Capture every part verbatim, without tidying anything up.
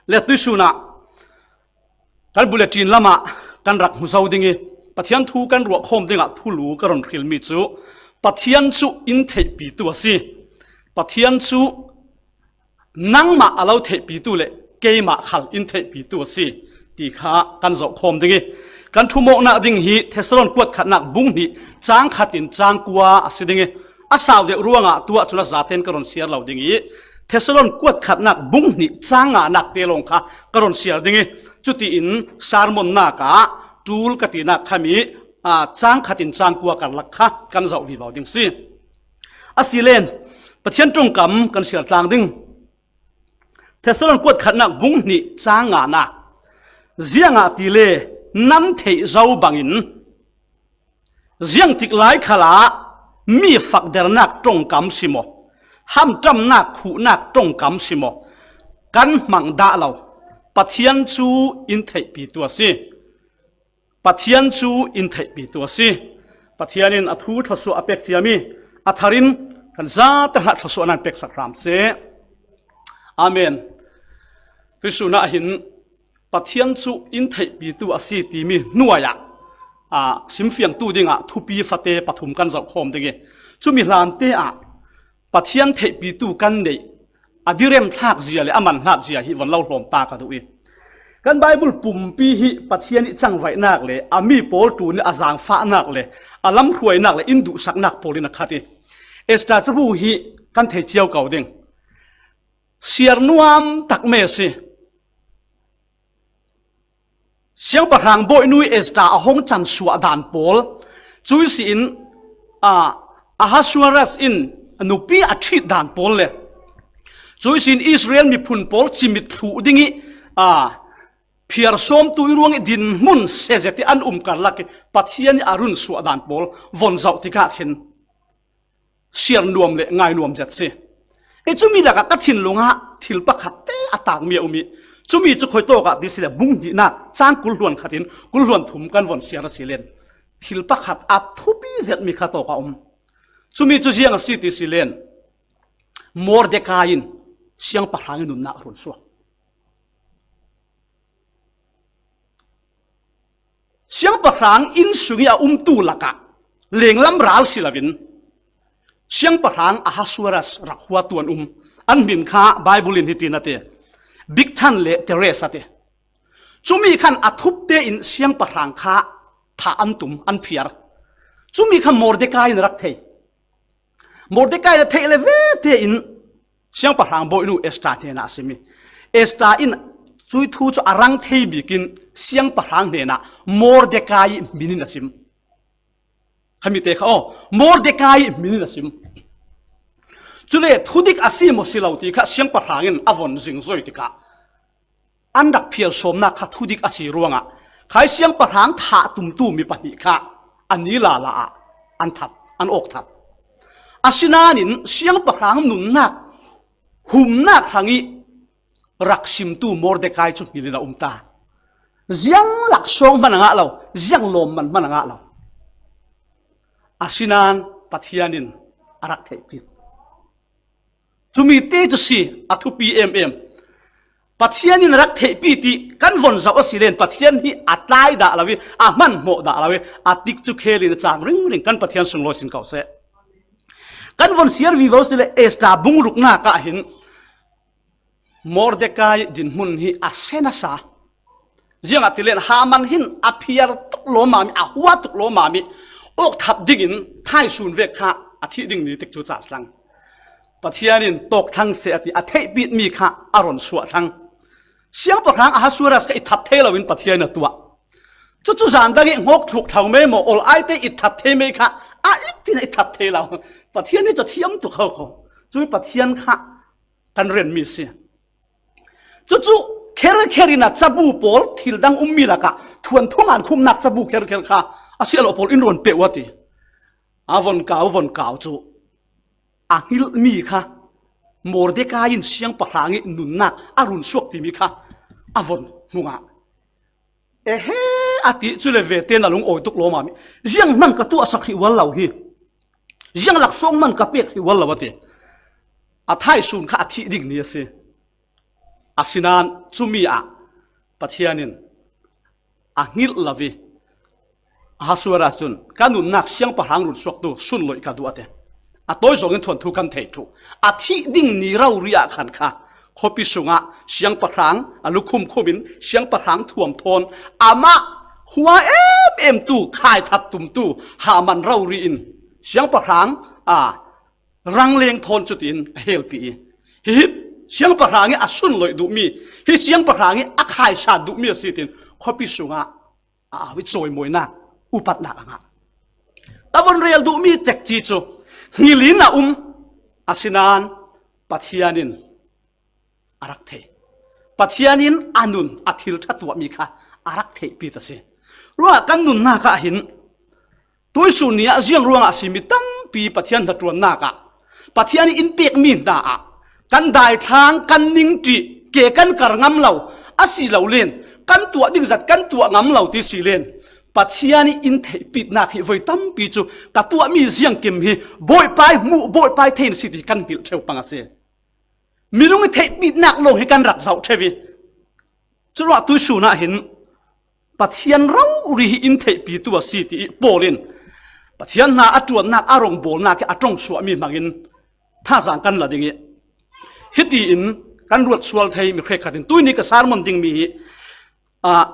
Le tuisunah kan bulletin lamah kan rak hmu zo ding i, Pathian thu kan ruah khawm dingah thulu ka rawn hrilmi chu Pathian chu in theihpitu a si. Pathian chu nangmah a lo theihpitu leh keimah khal in theihpitu a si ti kha kan zoh khawm ding i, kan thumawkna ding hi Thessalon kuat khatnak bung hnih chang khatin chang kua a si ding i, a sau deuh ruangah tuah chun a zaten ka rawn siar lo ding i, Thessalon kuat khatnak bung hnih chang nganak te lawng kha ka rawn siar ding i, chutiin sermon nakah tul ka tinak khami, a, chang khatin chang kua karlak kha kan zoh vivo ding si. A si len, Pathian ṭawngkam kan siar tlang ding. Thessalon kuat khatnak bung hnih chang nganak. Ziangahtile nan theih zo bangin, ziangtik lai khalah mi fakdernak ṭawngkam si maw, hamṭamnak khuhnak ṭawngkam si maw, kan hmang dah lo. Pathian chu in theihpitu a si. Pathian chu in theihpitu a si. Pathianin a thu thluasuah a pek chiam i, a tharin kan zate hnah thluasuahna in peksak hram seh. Amen. Tuisunah hin Pathian chu in theihpitu a si timi hnuaiah, a, simfiangtu dingah thupi fate pathum kan zoh khawm ding i, chumi hlante ah Pathian theihpitu kan neih, a direm thlak zia leh a man hlak zia hi von lo hlawm ta ka duh i, kan Bible pumpi hi Pathian i changvaihnak leh a mi pawl tuni a zangfahnak leh a lamhruainak leh in duhsaknak pawlin a khat i, Esther cabu hi kan thei chiau ko ding. Siar nuam tak mai a si. Siangpahrang bawihnu Esther a hawng chansuah dan pawl, chuisiin, a, Ahasuerus in nupi a ṭhit dan pawl le, chuisiin Israel miphun pawl chimit thluh ding i, a, phiar sawmtu i ruang i dinhmun se zet i an um karlak i Pathian i a runsuah dan pawl von zoh tikah khin siar nuam leh ngai nuam zet si. I chumi lakah ka thinlungah thil pakhat te a tak mi a um i, chumi chu khawi tawkah ti si leh bung hnihna chang kul hluan khatin kul hluan thum kan von siar a si len, thil pakhat a thupi zet mi kha tawk a um. Chumi chu ziang a si ti si len, Mordekai in siangpahrang i nunna a runsuak. Siangpahrang in sung i a umtu lakah lenglam ral si lovin, siangpahrang Ahasuerus rak huatu an um. An hmin kha Bible in hitin a ti, Bigthan leh Teres a ti. Chumi khan a thupte in siangpahrang kha thah an tum, an phiar. Chumi kha Mordekai in a rak thei. Mordekai in a theih leh vete in siangpahrang bawihnu Esther hnenah a sim i, Esther in chui thu chu a rang thei bikin siangpahrang hnenah Mordekai hminin a sim. Khami te kha aw, Mordekai hminin a sim. Chule thudik a si maw si lo ti kha siangpahrang in a von zing zawi tikah, an rak phiar sawmna kha thudik a si ruangah khai siangpahrang thah tumtu mi pahnih kha a ni lala ah an that, an awk that. Asinanin siangpahrang nunnak, humnak hrang i rak simtu Mordekai chu hminin a um ta. Ziang laksawng hman a ngah lo, ziang lawmman hman a ngah lo. Asinan Pathianin a rak theihpih. Chumi te chu si a thupi em em. Pathianin a rak theihpih ti kan von zoh a si len Pathian hi a tlai dah lo i, a hmanhmawh dah lo i, a tik chu khelin a chang ringring kan Pathian sunglawi sin ko seh. Kan von siar vivo si leh Esther bung ruknakah hin Mordekai dinhmun hi a se nasa. Ziangahtile Haman hin a phiar tuk lawmam i, a hua tuk lawmam i, awk that dingin thaisun vek kha a thih ding ni tik chu chance lang. Pathianin tawk thlang seh a ti, a theihpih mi kha a rawn suah thlang. Siangpahrang Ahasuerus kha i that thei loin Pathian a tuah. Chu chu zan dang i nghawk thluk tho mai maw, awl ai te i that thei mai kha, a ik tin i that thei lo. Pathian hi chu thiam tuk ho kho. Chu Pathian kha kan ren mi si. Chu chu kher kher in a chabu pawl thil dang um mi lakah thuanthu ngan khumnak chabu kher kher kha a sial pawl in rawn pe u a ti. A von kau, von kau chu a nghilh mi kha Mordekai in siangpahrang i nunnak a run suak ti mi kha a von hmung a. Ehe, a ti chu le ve te na lung awi tuk lawm a mi. Ziang hman ka tuah sak hrih ual lo hi. Ziang laksawng hman ka pek hrih ual lo a ti. A thaisun kha a thih ding ni a si. Asinan cumi ah Pathian in a ngilh lo i, Ahasuera cun, "Ka nunnak siangpahrang run suaktu sunloih ka duh," a ti. A tawi zawngin thuanthu kan thei thluh. A thih ding ni rori ah khan kha khuapi sungah siangpahrang a lukhum khum in siangpahrang thuam thawn amah hua em em tu, khaithat tumtu Haman rori in siangpahrang a rangleng thawn cutin a helpi i, hi hi siangpahrang i a sunloih duhmi, hi siangpahrang i a khaisan duhmi a si tin khuapi sungah a au i cawimawinak, upatnak a ngah. A von rel duhmi tekci cu ngilin a um, asinan Pathian in a rak thei. Pathian in a nun a thil ṭha tuahmi kha a rak theihpi ta si. Ruah kan nunnak ah hin tuisun ni ah ziang ruangah a si mi tampi Pathian hnaṭuannak ah, Pathian in pekmi hna ah kan daithlang, kan ningṭih, ke kan kar ngam lo, a si lo len kan tuah ding zat kan tuah ngam lo ti si len Pathian in theihpitnak hi voi tampi cu ka tuahmi ziangkim hi Bawipa i hmuh, Bawipa i thei na si ti kan hngilh ṭheu pang a si. Minung i theihpitnak lawng hi kan rak zoh ṭheu i, curuah tuisun ah hin Pathian rori hi in theihpitu a si ti i Paul in Pathian hna a ṭuannak, a rongbawlnak i a ṭongsuahmi hmangin thazaang kan la ding i, hiti in kan ruat sual thei mi hrekkhat in tuini ka sermon dingmi hi, ah,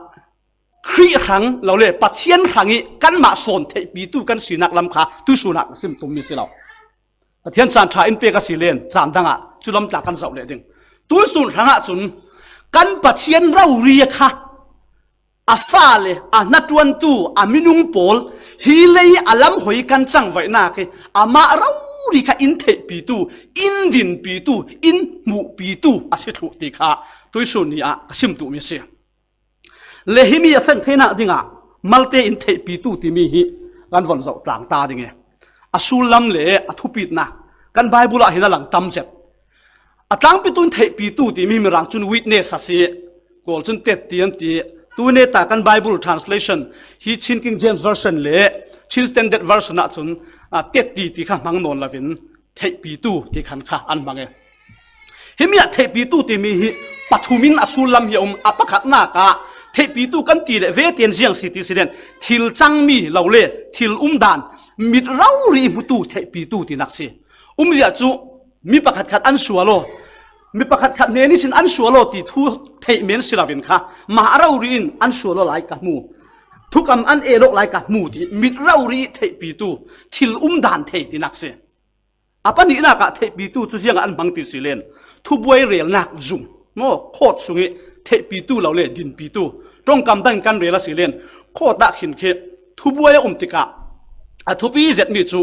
Khrih hrang lo le Pathian hrang i kanmah sawn theihpitu kan sinak lam kha tuisun ah ka sim tummi si lo. Pathian caan ṭha in pek a si len caan dangah cu lam tla kan zoh leh ding. Tuisun hrangah cun kan Pathian rori a kha a fale, a hnaṭuantu, a minung pawl hi lei a lam hoi kan cangvaihnak hi amah rori kha in theihpitu, in dinpitu, in hmuhpitu a si thluh ti kha tuisun ni ah ka sim duhmi a si. Le himi a feng theinak dingah malte in theihpitu timi hi kan von zoh tlang ta ding i, a sullam le a thupitnak kan Bible ah hin a lang tam zet. A tlangpitu in theihpitu timi hi Mirang cun witness a si. Kawl cun tetti an ti. Tuni ta kan Bible translation hi Chin King James Version le Chin Standard Version ah cun, ah, tetti ti kha hmang nawn loin theihpitu ti khan kha an hmang e. Himi ah theihpitu timi hi pathum in a sullam hi a um. A pakhatnak ah theihpitu kan ti le vete in ziang si ti si len thil cangmi lo le thil umdan mit rori hmutu theihpitu tinak si. Umzia cu mi pakhatkhat an sual aw, mi pakhatkhat hnen ihsin an sual aw ti thu theih men si loin kha mah rori in an sual aw lai ka hmu, thukam an el aw lai ka hmu ti mit rori theihpitu, thil umdan thei tinak si. A pahnihnak ah theihpitu cu ziangah an hmang ti si len thubuai relnak zung maw, court sung i theihpitu lo le dinpitu, ṭongkam dang kan rel a si len court ah khin khi thubuai a um tikah a thupi zetmi cu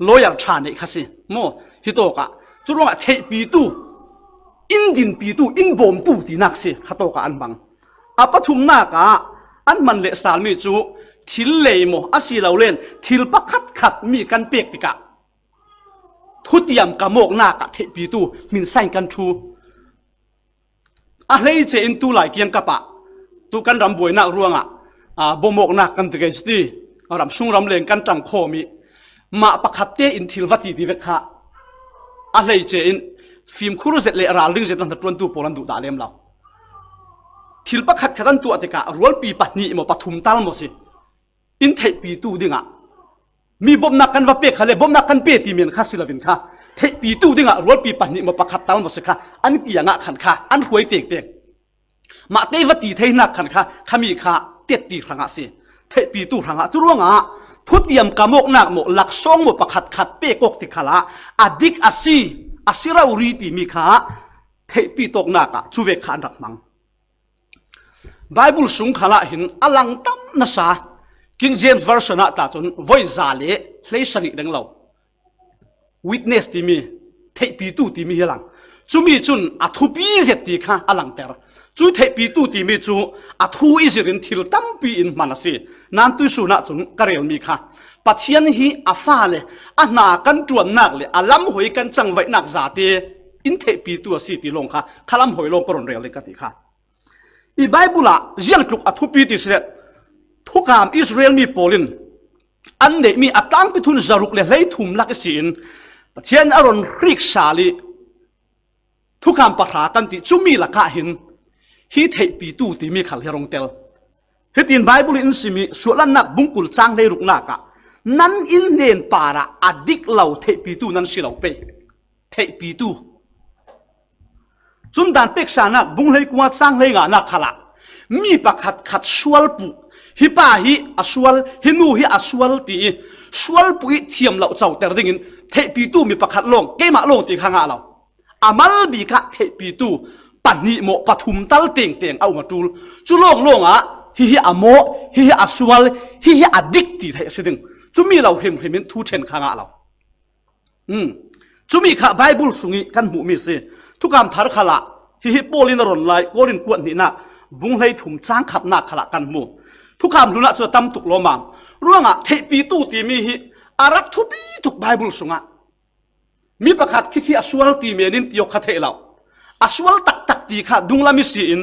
lawyer ṭha neih kha si maw, hitawkah curuangah theihpitu, in dinpitu, in bawmtu tinak si khatawkah an hmang. A pathumnak ah an hman lehsalmi cu thil lei maw a si lo len thil pakhatkhat mi kan pek tikah thutiam kam awknak ah theihpitu hminsain kan ṭhu. A hleice in tu lai kiangkap ah tu kan ram buainak ruangah, aa, bawmawknak kan ti kei ti, ram sung ram leng kan ṭang khawm i mah pakhat tein thil va ti ti vek kha a hleice in fimkhur zet le ralring zet hnaṭuantu pawl an duh dah lem lo. Thil pakhatkhat an tuah tikah rualpi pahnih maw pathum tal maw si. In theihpitu dingah mi bawmhnak kan va pek kha le bawmhnak kan pe ti men kha si loin kha theihpitu dingah rualpi pahnih maw pakhat tal maw si kha an kiangah khan kha an hruai tengteng. Mah tei va ti theinak khan kha khami kha tetti hrangah si. Theihpitu hrangah cu ruangah thutiam kam awknak maw laksawng maw pakhatkhat pek awk ti khalah a dik a si, a si rori timi kha theihpi tawknak ah cu vek kha an rak hmang. Bible sung khalah hin a lang tam nasa King James Version ah ta cun voi za le hlei sarih deng lo witness timi, theihpitu timi hi a lang. Cumi cun a thupi zet ti kha a langter. Cu theihpitu timi cu a thu i zirin thil tampi in hman a si. Nan tuisun ah cun ka relmi kha Pathian hi a fa le a hna kan ṭuannak le a lam hoi kan cangvaihnak zate in theihpitu a si ti lawng kha khalam hoi lawng ka run rel ding ka ti kha. I Bible ah ziangtluk a thupi ti si le thukam Israel mi pawl in an neihmi a tlangpi thun zaruk le hleithum lak ihsin Pathian a run hrik sal i thukam pahra kan ti cumi lakah hin Hi theihpitu timi khal hi a rong tel. Hitin Bible in simi suahlannak bungkul cang hleiruknak ah, nan in nen parah a dik lo theihpitu nan si lo pei. Theihpitu. Cun dan peksanak bung hleikua cang hleinganak khalah mi pakhat khat sual puh, hi pa hi a sual, hi nu hi a sual ti i sual puh i thiam lo coter dingin theihpitu mi pakhat lawng, keimah lawng ti kha ngah lo. A malbik ah theihpitu pahnih maw pathum tal tengteng a um a ṭul. Cu lawnglawng ah hihi a mawh, hihi a sual, hihi a dik ti theih a si ding. Cumi lo hrimhrim in thu ṭhen kha ngah lo. Cumi kha Bible sung i kan hmuhmi si. Thukam thar khalah hihi Paul in a ron lai Korin kuat hnihnak bung hleithum cang khatnak khalah kan hmu. Thukam hlun ah cu a tam tuk lawmmam. Ruangah theihpitu timi hi a rak thupi tuk Bible sungah. Mi pakhat khikhi a sual ti men in ti awk kha theih lo. A sual taktak ti kha dunglam i si in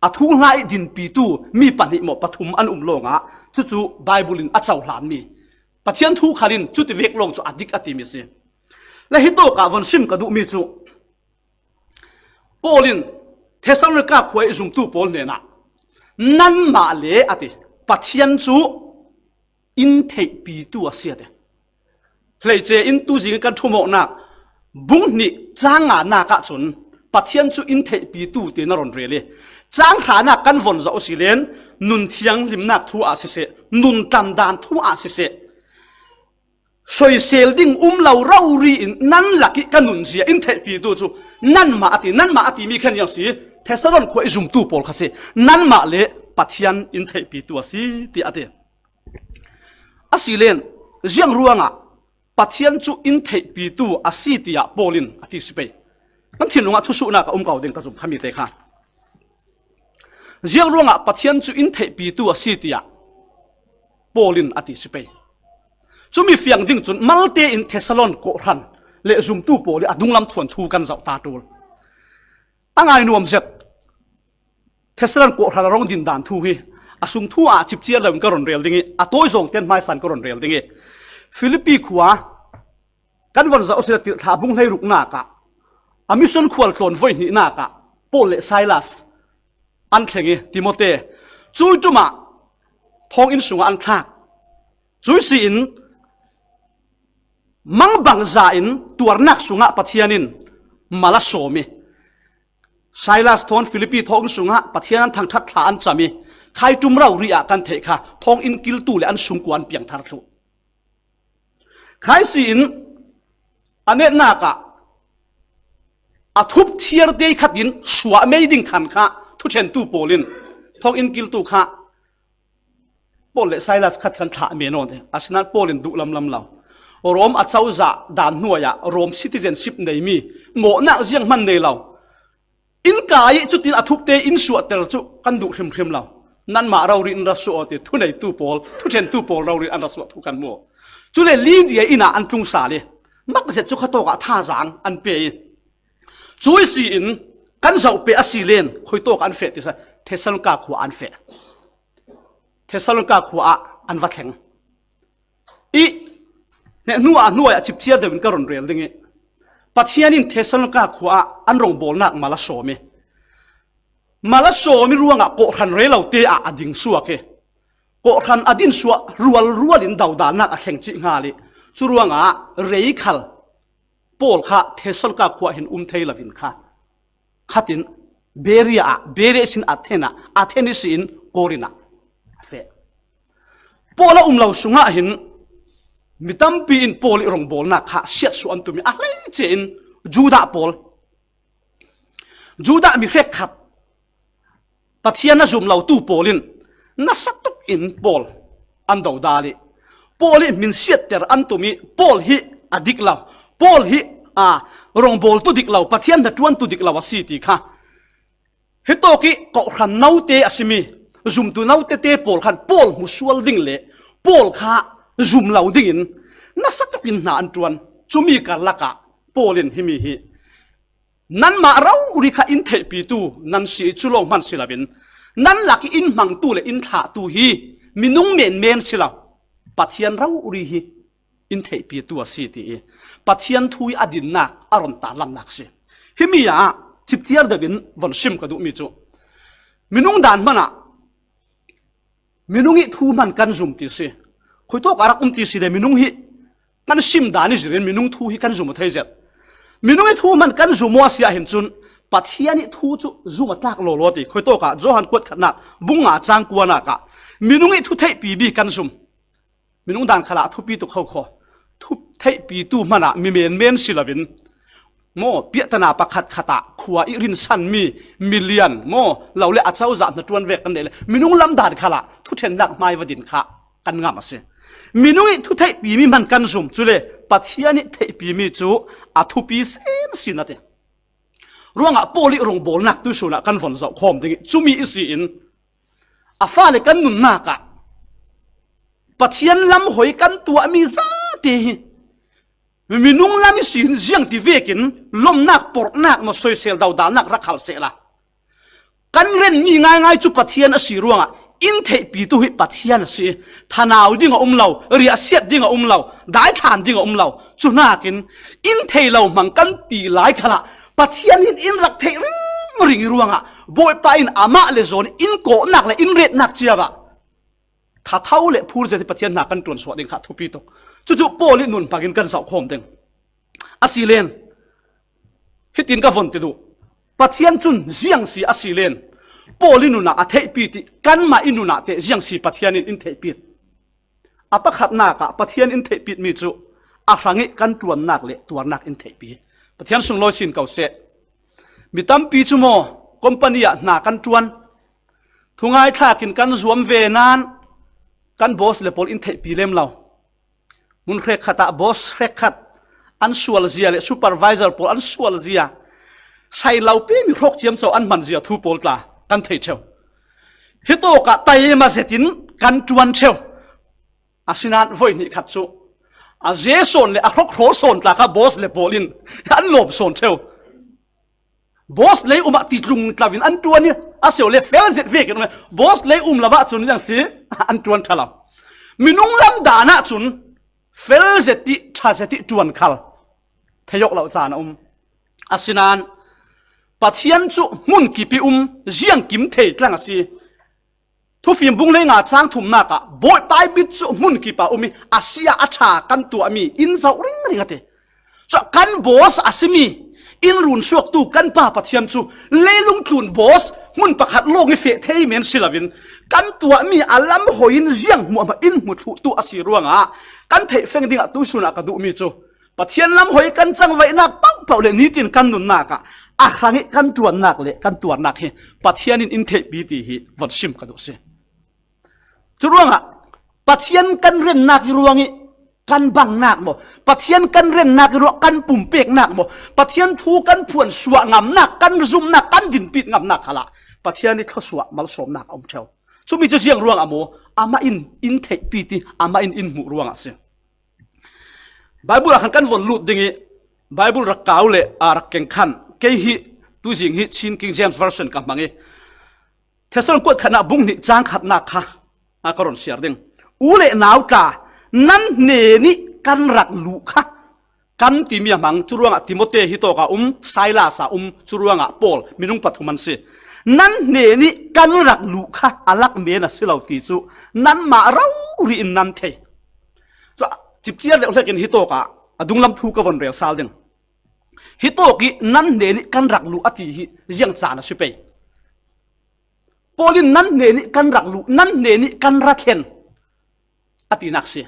a thuhla i dinpitu mi pahnih maw pathum an um lawngah cucu Bible in a cohlanmi Pathian thu khal in cuti vek lawng cu a dik a timi si. Le hitawkah von sim ka duhmi cu Paul in Thessalonika khua i zumtu pawl hnenah nanmah le a ti, Pathian cu in theihpitu a si a ti. Hleice in tuzing kan ṭhumawknak bung hnih cang nganak ahcun Pathian cu in theihpitu ti na ron rel i cang hranak kan von zoh a si len nun thianghlimnak thu ah siseh, nun tlandan thu ah siseh, soisel ding um lo rori in nan lak i ka nunzia in theihpitu cu nanmah a ti, nanmah a timi khan ziang si, Thessalon khua i zumtu pawl kha si, nanmah le Pathian in theihpitu a si ti a ti. A si len ziang ruangah Pathian cu in theihpitu a si tiah Paul in a ti si pei. Kan thinlung ah thusuhnak a um ko ding ka zum khami te kha. Ziang ruangah Pathian cu in theihpitu a si tiah Paul in a ti si pei. Cumi fiang ding cun malte in Thessalon kawhhran le zumtu pawl i a dunglam thuan thu kan zoh ta ṭul. A ngainuam zet Thessalon kawhhran a rong dindan thu hi a sung thu ah cipciar lo in ka ron rel ding i a tawi zong ten hmaisan ka ron rel ding i Filipi khua kan von zoh a si le tirhthlah bung hleiruknak ah a mission khual tlawn voi hnihnak ah Paul le Silas an thleng i Timote cui ṭum ah thawnginn sungah an thlak. Cui si in mangbangza in tuarnak sungah Pathian in mal a sawm i Silas thawn Filipi thawnginn sungah Pathian an thangṭhat thla an cam i khaiṭum rori ah kan theih kha thawnginn kiltu le an sungkua an piangthar thluh. Khai si in a netnak ah a thup thiar te khat in suah mei ding khan kha thuṭhentu pawl in thawnginn kiltu kha Paul le Silas khat khan thlah men aw ti. Asinain Paul in duh lamlam lo. Rom a cozah dan hnuai ah Rom citizenship neimi mawhnak zianghman nei lo. In kai i cutin a thupte in suahter cu kan duh hrimhrim lo. Nanmah rori in ra suah aw ti thuneitu pawl, thuṭhentu pawl rori in an ra suah thu kan hmu. Cule Lydia inn ah an tlung sal i mak zet cu khatawk ah thazaang an pe i cui si in kan zoh pe a si len khuitawk ah an feh ti sa Thessalonika khua ah an feh. Thessalonika khua ah an va thleng. I hnu ah hnuai ah cipciar deuh in ka ron rel ding i Pathian in Thessalonika khua ah an rongbawlnak mal a sawm i mal a sawm i ruangah kawhhran rei lo te ah a ding suak i kawhhran a din suak rualrual in dodalnak a thleng cih hngal i cu ruangah rei khal Paul kha Thessalonika khua hin um thei lo in kha khatin Beria ah, Beria sin Athen ah, Athen ihsin Korin ah a feh. Paul a um lo sungah hin mi tampi in Paul i rongbawlnak kha siatsuah an tum i a hleice in Judah pawl, Judah mi hrekkhat Pathian a zum lotu pawl in nasa tuk in Paul an dodal i Paul i hmin siatter an tum i Paul hi a dik lo, Paul hi a rongbawltu dik lo, Pathian hnaṭuantu dik lo a si ti kha hitawk i kawhhran note a simi zumtu note te pawl khan Paul hmusual ding le Paul kha zum lo dingin nasa tuk in hna an ṭuan. Cumi karlak ah Paul in himi hi nanmah rori kha in theihpitu nan si i cu lawng hman si loin nan lak i in hmangtu le in thlahtu hi minung menmen si lo, Pathian rori hi in theihpitu a si ti i Pathian thu i a dinnak a ron tarlannak si. Himi ah cipciar deuh in von sim ka duhmi cu Minung dan hmanah minung ih thu hman kan zum ti si. Khuitawk a rak um ti si le minung hi kan sim dan ih zirin minung thu hi kan zum a thei zet. Minung ih thu hman kan zum aw a si ah hin cun Pathian ih thu cu zum a tlak lawlaw ti. Khuitawk ah Johan kuat khatnak bung nga cang kuanak ah minung ih thu theihpi mi kan zum. Minung dan khalah a thupi tuk ho khaw. Thu theihpitu hmanah mi menmen si loin maw, piahtana pakhat khatah khua ih rinsanmi milian maw, lo le a cozah hnaṭuan vek kan neih le minung lam dan khalah thuṭhennak hmai va din kha kan ngam a si. Minung ih thu theihpi mi hman kan zum cu le Pathian ih theihpi mi cu a thupi sensen a ti. Ruangah Paul ih rungbawlnak tuisun ah kan von zoh khawm ding ih cumi ihsi in a fale kan nunnak ah Pathian lam hoi kan tuahmi zate hi minung lam ihsi in ziang ti vekin lomnak, porhnak maw, soisel dodalnak rak khal sehla kan renmi ngaingai cu Pathian a si ruangah in theihpitu hi Pathian a si. Thanau ding a um lo, riahsiat ding a um lo, daithlan ding a um lo. Cuhnakin in thei lo hmang kan ti lai khalah Pathian hin in rak theih ringring ruangah Bawipa in amah le zawn in kawhnak le in retnak cia ah thatho le phur zet hi Pathian hna kan ṭuansuah ding kha thupi tuk. Cucu Paul ih nun hmangin kan zoh khawm ding. A si len, hitin ka von ti duh. Pathian cun ziang si a si len, Paul ih nun ah a theihpi ti, kanmah ih nun ah teh ziang si Pathian in in theihpi. A pakhatnak ah Pathian in theihpitmi cu a hrangih kan ṭuannak le tuarnak in theihpi. Pathian sunglawi sin ko seh. Mi tampi cu maw, company ah hna kan ṭuan. Thungai thlak in kan zuam ve nain kan boss le pawl in theihpi lem lo. Hmun hrekkhat ah boss hrekkhat an sual zia le supervisor pawl an sual zia, sai lo pi mi hrawk ciamco an hman zia thu pawl tla kan thei ṭheu. Hitawk ah taima zetin kan ṭuan ṭheu. Asinain voi hnih khat cu a ze sawn le a hrawk hrawl sawn tla kha boss le pawl in an lawm sawn ṭheu. Boss lei um ah ti tlung tlo in an ṭuan i a sio le fel zet vekin um. Boss lei um lo ah cun ziang si an ṭuan ṭha lo. Minung lam dan ah cun fel zet i ṭha zet i ṭuan khal thei awk lo caan a um. Asinain Pathian cu hmun kip i um, ziangkim thei tlang a si. Thufim bung hleinga cang thumnak ah Bawipa ih mit cu hmun kip ah um i a si ah a ṭha kan tuahmi in zoh ringring a ti. Cu kan boss a simi in runsuaktu kan Pa Pathian cu leilung tlun boss hmun pakhat lawng i feh thei men si loin kan tuahmi a lam hoi in ziang hmuahhmuah in hmu thluhtu a si ruangah kan theih feng dingah tuisun ah ka duhmi cu Pathian lam hoi kan cangvaihnak paohpaoh le nitin kan nunnak ah a hrangih kan ṭuannak le kan tuarnak hi Pathian in in theihpi ti hi von sim ka duh si. Curuangah Pathian kan rennak ih ruangih kan bangnak maw? Pathian kan rennak ih ruah kan pumpeknak maw? Pathian thu kan phuansuah ngamnak, kan zumnak, kan dinpit ngamnak khalah Pathian ih thluasuah malsawmnak a um ṭheu. Cumi cu ziang ruangah maw? Amah in in theihpi ti, amah in in hmuh ruangah a si. Baibal ah khan kan von lut ding ih Baibal rak kau le aa rak keng khan kei hi tuzing hi Chin King James Version ka hmang ih Thessalon kuat khatnak bung hnih cang khatnak kha a ka ron siar ding. U le nau tla, nan hnenih kan rak luh kha kan timi a hmang. Curuangah Timote hitawk ah um, Silas ah um, curuangah Paul, minung pathum an si. Nan hnenih kan rak luh kha a lak men a si lo ti cu nanmah rori in nan thei. Cu cipciar deuh hlekin hitawk ah a dunglam thu ka von rel sal ding. Hitawk ih nan hnenih kan rak luh a ti hi ziang caan a si pei. Paul in nan hnenih kan rak luh, nan hnenih kan ra thlen a tinak si.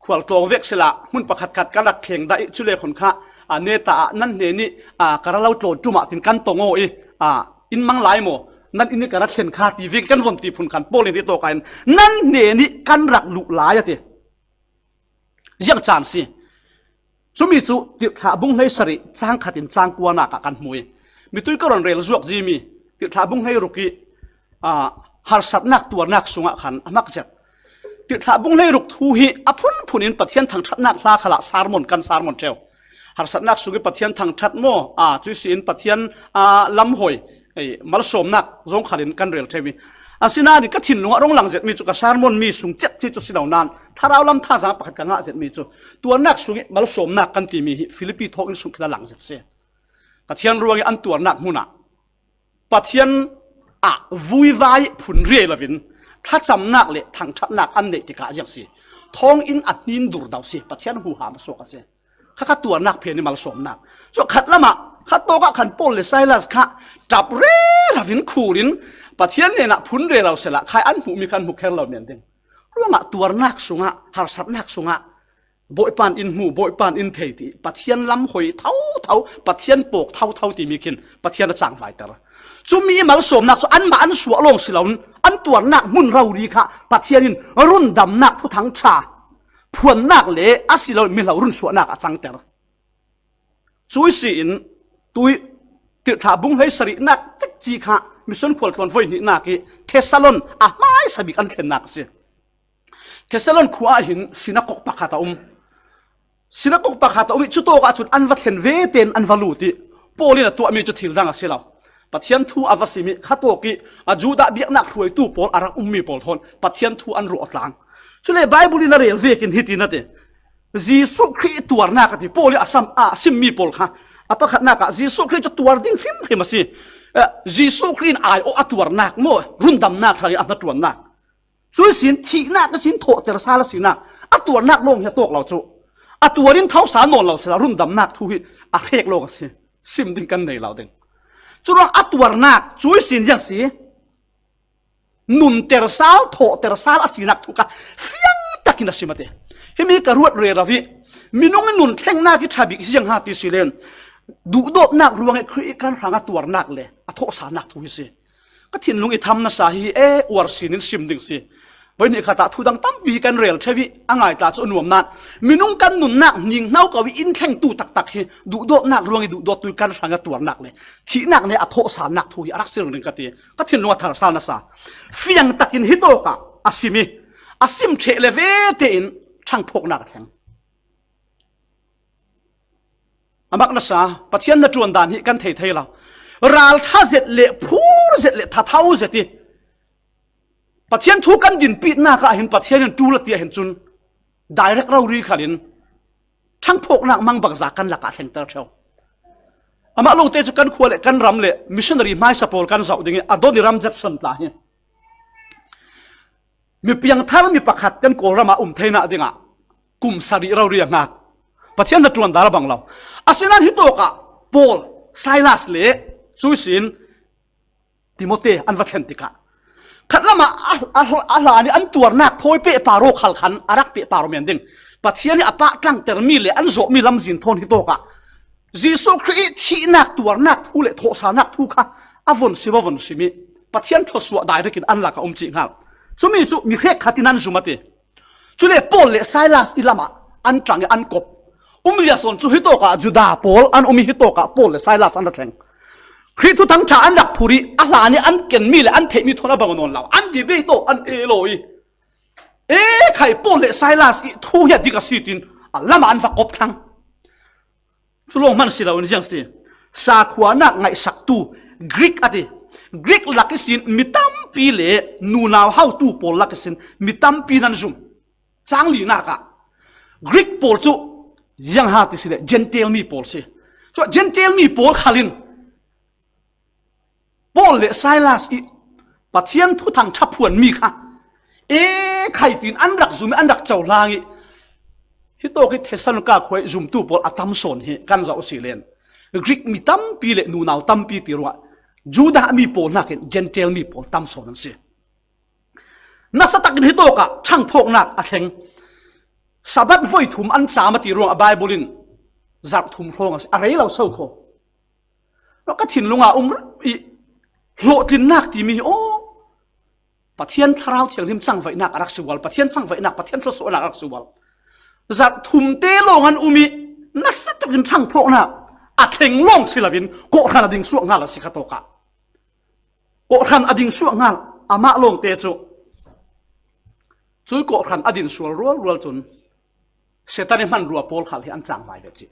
Khual tlawng vek sila hmun pakhatkhat kan rak thleng dah ih cule khun kha a neta ah nan hnenih a ka ra lo tlawn ṭum ah tin kan tong aw ih a in mang lai maw? Nan inn ih ka ra thlen kha ti vek kan von ti phun khan Paul in hitawk ah hin nan hnenih kan rak luh lai a ti. Ziang caan si. Cumi cu Tirhthlah bung hleisarih cang khat in cang kuanak ah kan hmu ih mitui ka ron rel zuak zimi Tirhthlah bung hleiruk ih, aa, harsatnak tuarnak sungah khan a hmak zet. Tirhthlah bung hleiruk thu hi a phunphun in Pathian thangṭhatnak hla khalah sermon kan sermon ṭheu. Harsatnak sung ih Pathian thangṭhat maw? Aa, cuih si in Pathian, aa, lamhoi, ei, malsawmnak zong khalin kan rel ṭheu ih. Asinain ka thinlung ah rung lang zetmi cu ka sermon mi sung cet ci cu si lo nain thlarau lam thazaang pakhat ka ngah zetmi cu tuarnak sung ih malsawmnak kan timi hi Filipi thawnginn sung khin a lang zet si. Pathian ruangih an tuarnak hmun ah Pathian ah vuivai phun riai lovin thlacamnak le thangṭhatnak an neih tikah ziang si. Thawnginn a hnin dur dau si. Pathian huham a suak a si. Kha kha tuarnak phen i malsawmnak. Cu khat lamah kha tawkah khan Paul le Silas kha ṭap rero in khul in Pathian hnenah phun rero sehla khai an hmuhmi khan hmu kher lo men ding. Ruangah tuarnak sungah, harsatnak sungah Bawipa in in hmu, Bawipa in in thei ti Pathian lam hoi thotho, Pathian pawk thotho timi khin Pathian a cangvaiter. Cumi i malsawmnak cu anmah an suah lawng si loin an tuarnak hmun rori kha Pathian in rundamnak thuthang ṭha phuannak le a si lo mihlo runsuahnak a cangter. Cui si in tui tirhthlah bung hleisarihnak cikci kha Mission Khual tluan voi hnihnak i Thesalon a hmaisa bik an thlennak a si. Thesalon khua ah hin sinakok pakhat a um. Sinakok pakhat a um i cutawk ah cun an va thlen ve tein an va lut i Paul in a tuahmi cu thil dang a si lo. Pathian thu a va sim i kha tawk i a Judah biaknak hruaitu pawl a rak ummi pawl thawn Pathian thu an ruah tlang. Cule Baibal in a rel vekin hiti na ti, Jesuh Khrih tuarnak a ti Paul i a sam, a simmi pawl kha a pakhatnak ah Jesuh Khrih cu tuar ding hrimhrim a si. Eh, Jesuh Khrih in aiawh a tuarnak maw, rundamnak hrang i a hnaṭuannak. Cui sin thihnak a sin thawhter sal a sinak a tuarnak lawng hi a tawk lo cu. A tuar in tho sal nawn lo sila rundamnak thu hi a hrek lawng a si. Sim ding kan nei lo ding. Curuang a tuarnak cui sin ziang si. Nunter sal, thawhter sal a sinak thu kha fiang takin a sim a ti. Himi ka ruat rero i minung in nun thlengnak i ṭha bik ziang ha ti si len duhdawtnak ruang i Khrih kan hrang a tuarnak le a thawhsalnak thu hi si. Ka thinlung i tham nasa hi e, uar sin in sim ding si. Voi nih khat ah thu dang tampi hi kan rel ṭheu i a ngai tla cu a nuam nain minung kan nunnak ning hno ko i in thlengtu taktak hi duhdawtnak ruang i duhdawttu i kan hrang a tuarnak le thihnak le a thawhsalnak thu hi a rak si ringring ka ti. Ka thinlung a thar sal nasa. Fiang takin hi tawk ah a sim i a sim ṭheh le ve tein ṭhangphawknak a thleng. A mak nasa, Pathian hnaṭuan dan hi kan thei thei lo. Ralṭha zet le phur zet le thatho zet i Pathian thu kan dinpihnak ah hin Pathian in ṭul a ti ah hin cun direct rori khal in ṭhangphawknak mangbangza kan lakah thlengter ṭheu. Amah lawngte cu kan khua le kan ram le missionary hmaisa pawl kan zoh ding i Adoniram Judson tla hi mi piangthar mi pakhat kan Kawlram ah um theinak dingah kum sarih rori a ngak. Pathian hnaṭuan dar a bang lo. Asinain hi tawk ah Paul, Silas le cui sin Timote an va thlen tikah khat lamah a, a, a hlan i an tuarnak thawi pehpar aw khal khan a rak pehpar aw men ding. Pathian i a pah tlangtermi le an zawhmi lamzin thawn hi tawk ah Jesuh Khrih i thihnak, tuarnak thu le thawhsalnak thu kha a von sim, a von sim i Pathian thluasuah direct in an lakah um cih hngal. Cumi cu mi hrekkhat in an zum a ti. Cule Paul le Silas i lamah an ṭang i an kop. Um zia sawn cu hi tawk ah Judah pawl an um i hi tawk ah Paul le Silas an ra thleng. Khrih thuthang ṭha an rak phur i a hlan i an kenmi le an theihmi thawn a bang nawn lo. An debate aw, an elo i e khai Paul le Silas i thu hi a dik a si tin a lamah an va kop thlang. Cu lawng hman si loin ziang si. Sakhuanak ngaihsaktu Greek a ti. Greek lak ihsin mi tampi le nunau hautu pawl lak ihsin mi tampi nan zum. Cang linak ah Greek pawl cu ziang ha ti si le Gentile mi pawl si. Cu Gentile mi pawl khal in Paul le Silas i Pathian thuthang ṭha phuanmi kha e khai tin an rak zum i an rak cohlang i hi tawk i Thessalonika khua i zumtu pawl a tam sawn hi kan zoh si len Greek mi tampi le nunau tampi ti ruangah Judah mi pawl hnakin Gentile mi pawl tam sawn an si. Nasa takin hi tawk ah ṭhangphawknak a thleng. Sabbath voi thum an cam a ti ruangah Baibal in zarh thum hrawng a si. A rei lo so kho. Ka thinlung ah um i hlawhtlinnak timi hi aw, Pathian Thlarau Thianghlim cangvaihnak a rak si ual, Pathian cangvaihnak, Pathian thluasuahnak a rak si ual. Zarh thum te lawng an um i nasa takin ṭhangphawknak a thleng lawng si loin kawhhran a ding suak hngal a si kha tawk ah. Kawhhran a ding suak hngal amah lawngte cu. Cui kawhhran a din sual rualrual cun Satan i hmanrua pawl khal hi an cangvai ve cih.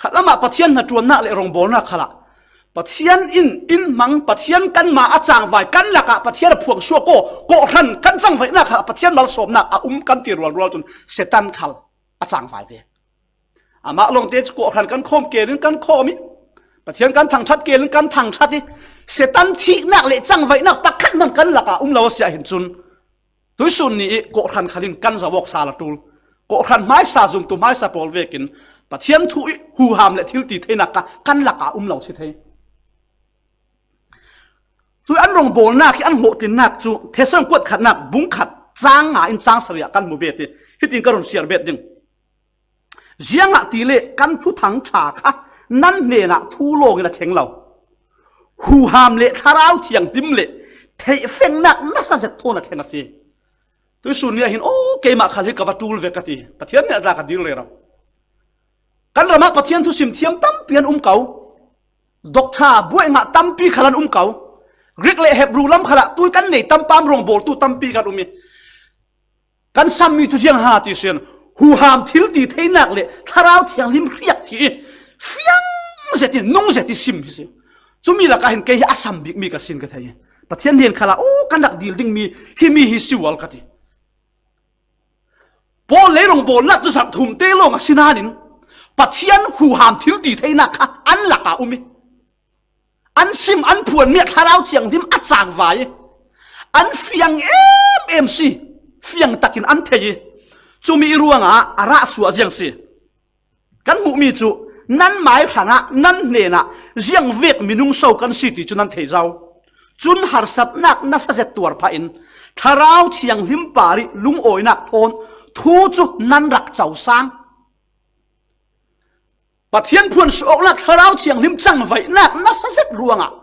Khat lamah Pathian hnaṭuannak le rawngbawlnak khalah Pathian in in hmang, Pathian kanmah a cangvai, kan lakah Pathian a phuang suak aw, kawhhran kan cangvaihnak khalah Pathian malsawmnak a um kan ti rualrual cun Satan khal a cangvai ve. Amah lawngte cu kawhhran kan khawm ken in kan khawm i Pathian kan thangṭhat kel in kan thangṭhat hi. Satan thihnak le cangvaihnak pakhat hmanh kan lakah um lo a si ahhin cun, tuisun ni i kawhhran khal in kan zoh awk sal a ṭul. Kawhhran hmaisa zumtu hmaisa pawl vekin Pathian thu i huham le thilti theinak kha kan lakah um lo si thei. Cui an rawngbawlnak hi an hlawhtlinnak cu Thessalon kuat khatnak bung khat cang nga in cang sarih ah kan hmu bet i hitin ka run siar bet ding. Ziangahtile kan thuthang ṭha kha nan hnenah thu lawngin a thleng lo. Huham le Thlarau Thianghlim le theihfengnak nasa zet thawn a thleng a si. Tuisun ni ahhin, aw, keimah khal hi ka va ṭul ve ka ti. Pathian nih a tlak a dil rero. Kan ramah Pathian thusim thiam tampi an um ko. Doctor buai ngah tampi khal an um ko. Greek le Hebrew lam khalah tui kan nei tampam rawngbawltu tampi kan um i, kan sammi cu ziang ha ti sin, huham thilti theinak le Thlarau Thianghlim hriak hi fiang zetin, nung zet i sim hi si. Cumi lakah hin kei hi a sam bikmi ka sin ka thei. Pathian hnen khalah, aw, kan rak dil dingmi himi hi si ual ka ti. Paul lei rawngbawlnak cu zarh thum te lawng a si nain Pathian huham thilti theinak kha an lakah um i, an sim, an phuanmi ah Thlarau Thianghlim a cangvai i, an fiang em em si, fiang takin an thei i, cumi ruangah a rah suah ziang si. Kan hmuhmi cu nanmai hrangah nan hnenah ziangvek minung so kan si ti cu nan thei zo. Cun harsatnak nasa zet tuar phah in Thlarau Thianghlim par i lungawinak thawn thu cu nan rak cosang. Pathian phuan suahawknak Thlarau Thianghlim cangvaihnak nasa zet ruangah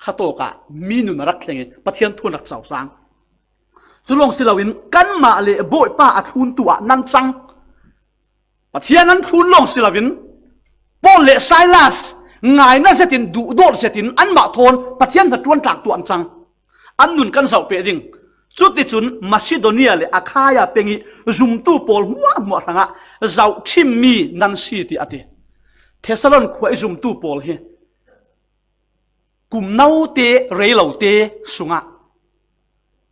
khatawkah mi nun a rak thleng i Pathian thu an rak cosang. Cu lawng si loin kanmah le Bawipa a thluntu ah nan cang. Pathian an thlun lawng si loin Paul le Silas ngaina zetin, duhdawt zetin anmah thawn Pathian hnaṭuan tlak tuah an cang. An nun kan zoh peh ding. Cuticun Macedonia le Akhaia peng i zumtu pawl hmuahhmuah hrangah zohṭhimmi nan si, tiah a ti. Thessalon khua i zumtu pawl hi kum note, rei lote sungah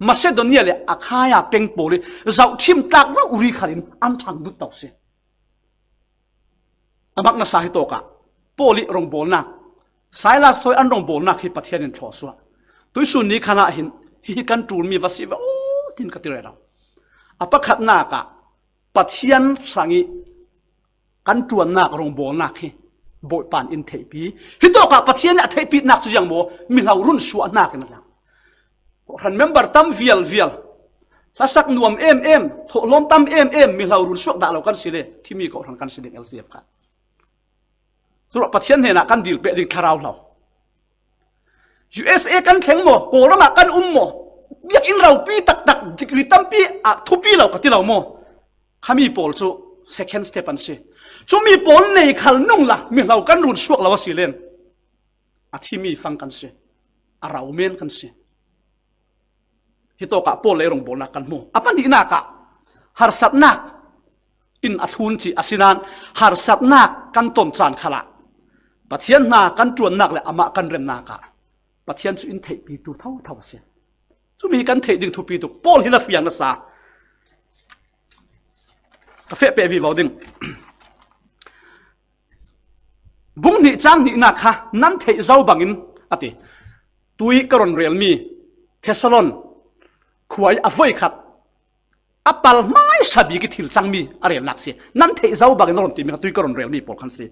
Macedonia le Akhaia peng pawl i zohṭhim tlak rori khalin an ṭhang dut to si. A mak nasa hi tawkah Paul i rawngbawlnak, Silas thawi an rawngbawlnak hi Pathian in thlawsuah. Tuisun ni khan ah hin hi kan ṭulmi va si ve aw, tin ka ti rero. A pakhatnak ah Pathian hrang i kan ṭuannak rawngbawlnak hi Bawipa in in theihpi. Hi tawkah Pathian in a theihpinak cu ziang maw? Mihlo run suahnak in a lang. Kawhhran member tam vialvial, hlasak nuam em em, thawhlawm tam em em, mihlo run suak dah lo kan si le, thimi kawhhran kan si ding L C F kha. Curuah Pathian hnenah kan dil peh ding thlarau hlo. U S A kan thleng maw, Kawlram ah kan um maw, biakinn ropi taktak, degree tampi ah thupi lo ka ti lo maw? Khami pawl cu second step an si. Cumi pawl nei khal nung la, mihlo kan run suak lo a si len, a thimi fang kan si, a rau men kan si. Hi tawkah Paul lei rawngbawlnak kan hmu. A pahnihnak ah harsatnak in a thlun cih a si nain harsatnak kan ton caan khalah Pathian hna kan ṭuannak le amah kan remnak ah Pathian cu in theihpitu thotho a si. Cumi hi kan theih ding thupi tuk. Paul hi na fiang nasa. Ka feh peh vivo ding. Bung hnih cang hnihnak kha nan theih zo bangin a ti. Tui ka ron relmi Thessalon khua i a voikhat a pal hmaisa bik i thil cangmi a relnak si. Nan theih zo bangin a ron timi kha tui ka ron relmi pawl khan si.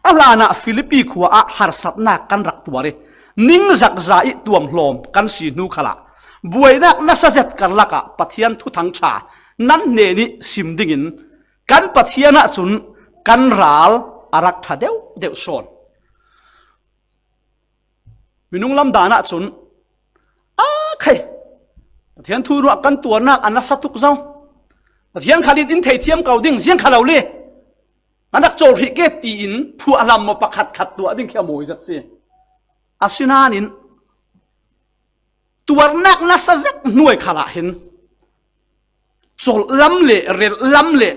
A hlanah Filipi khua ah harsatnak kan rak tuar i ningzakza i tuamhlawm kan si hnu khalah buainak nasa zet karlak ah Pathian thuthang ṭha nan hnen i sim dingin kan Pathian ah cun kan ral a rak ṭha deuh deuh sawn. Minung lam dan ah cun, a khai, Pathian thu ruah kan tuarnak a nasa tuk zo. Pathian khalin in theithiam ko ding, ziang kha lo le, kan rak cawl hrih ke tiin phuahlam maw pakhat khat tuah ding khi a mawi zet si. Asinain tuarnak nasa zet hnuai khalah hin colh lam le relh lam le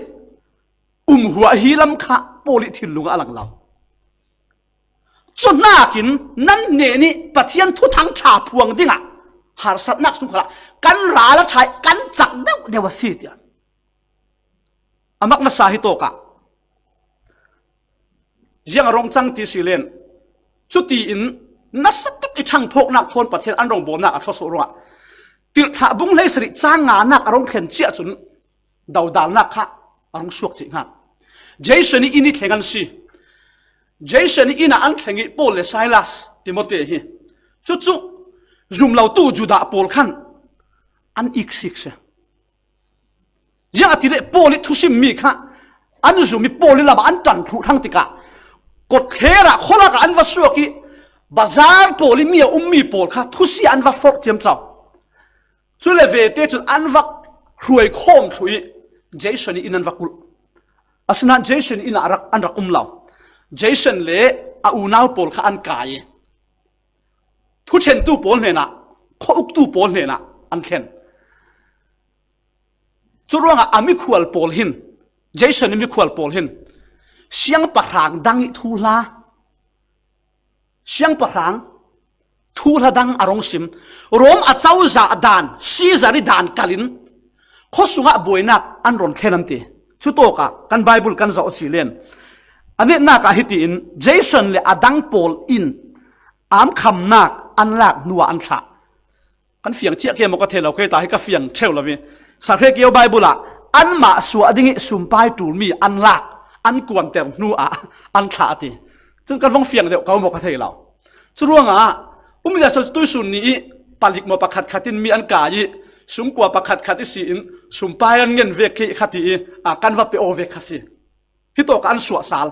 umhuah hi lam kha Paul i thinlung ah a lang lo. Cu hnakin nan hnen i Pathian thuthang ṭha phuang dingah harsatnak sung khalah kan ral a ṭha i kan cak deuh deuh a si tiah a mak nasa hi tawkah ziang a rong cang ti si len, Cutiin nasa tak i ṭhangphawknak thawn Pathian an rawngbawlnak a thlawsuah ruangah tirhthlah bung hleisarih cang nganak a rung thlen ciah cun dodalnak kha a rung suak cih hnga. Jason i inn i thleng an si. Jason i inn ah an thleng i Paul le Silas, Timote hi. Cucu zumlotu Judah pawl khan an iksik si. Ziangahtile Paul i thusimmi kha an zum i Paul i lamah an ṭan thluh thlang tikah kawtthler ah khualak ah an va suak i bazar pawl i mi a ummi pawl kha thusia an va forh ciamco. Cule vete cun an va hruai khawm thluh i Jason i inn an va kulh. Asinain Jason i inn ah rak, an rak um lo. Jason le a unau pawl kha an kai i thuṭhentu pawl hnenah, khuauktu pawl hnenah an thlen. Curuangah a mikhual pawl hin, Jason i mikhual pawl hin siangpahrang dang i thuhla, siangpahrang thuhla dang a rung sim. Rom a cozah dan, Caesar i dan kalin khuasungah buainak an run thlen an ti. Cutawkah kan Bible kan zoh a si len a netnak ah hitiin Jason le a dang pawl in aamkhamnak an lak hnuah an thlah. Kan fiang ciah ke maw ka thei lo, kei ta hi ka fiang ṭheu lo i Sarhekio Bible ah anmah suah ding i sumpai ṭulmi an lak, an kuanter hnuah an thlah a ti. Cun kan vong fiang deuh ko maw ka thei lo. Curuangah umzia cu tuisun ni i palik maw pakhat khat in mi an kai i sumkua pakhat khat i si in sumpai an ngen vek khi kha ti i, a, kan va pe aw vek kha si. Hitawk an suah sal.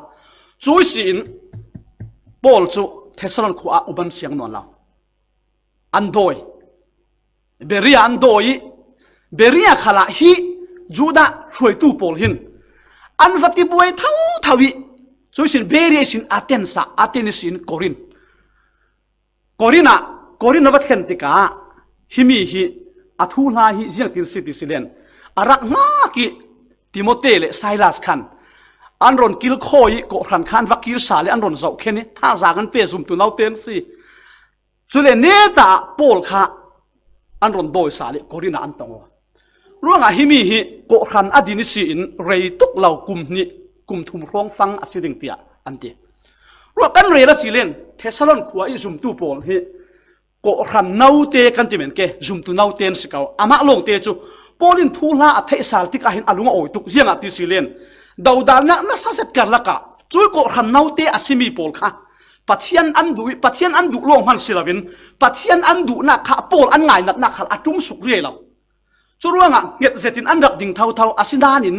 Cu i si in Paul cu Thessalon khua ah um an siang nawn lo. An dawi. Beria an dawi i Beria khalah hi Judah hruaitu pawl hin an va tibuai thotho i cu i sin Beria i sin Athens ah, Athens i sin Korin. Korin ah, Korin a va thlen tikah himi hi a thuhla hi ziangtin si ti si len a rak hngak i Timote le Silas khan an run kilkhawi i kawhhran khan va kirsa le an run zohkhen i thazang an pe zumtu naute an si. Cule neta ah Paul kha an run dawisa le Korin ah an tong aw. Ruangah himi hi kawhhran a din i si in rei tuk lo kum hnih, kum thum hrawng fang a si ding tiah an ti. Ruah kan rel a si len Thessalon khua i zumtu pawl hi kawhhran note kan ti men ke, zumtu note an si ko. Amah lawngte cu Paul in thuhla a theih sal tikah hin a lung a awi tuk, ziangah ti si len dodalnak nasa zet karlak ah cui kawhhran note a simi pawl kha Pathian an duh i Pathian an duh lawng hman si loin Pathian an duhnak kha Paul an ngainatnak khal a ṭum suk riai lo. Curuangah hnget zetin an rak ding thotho, asinain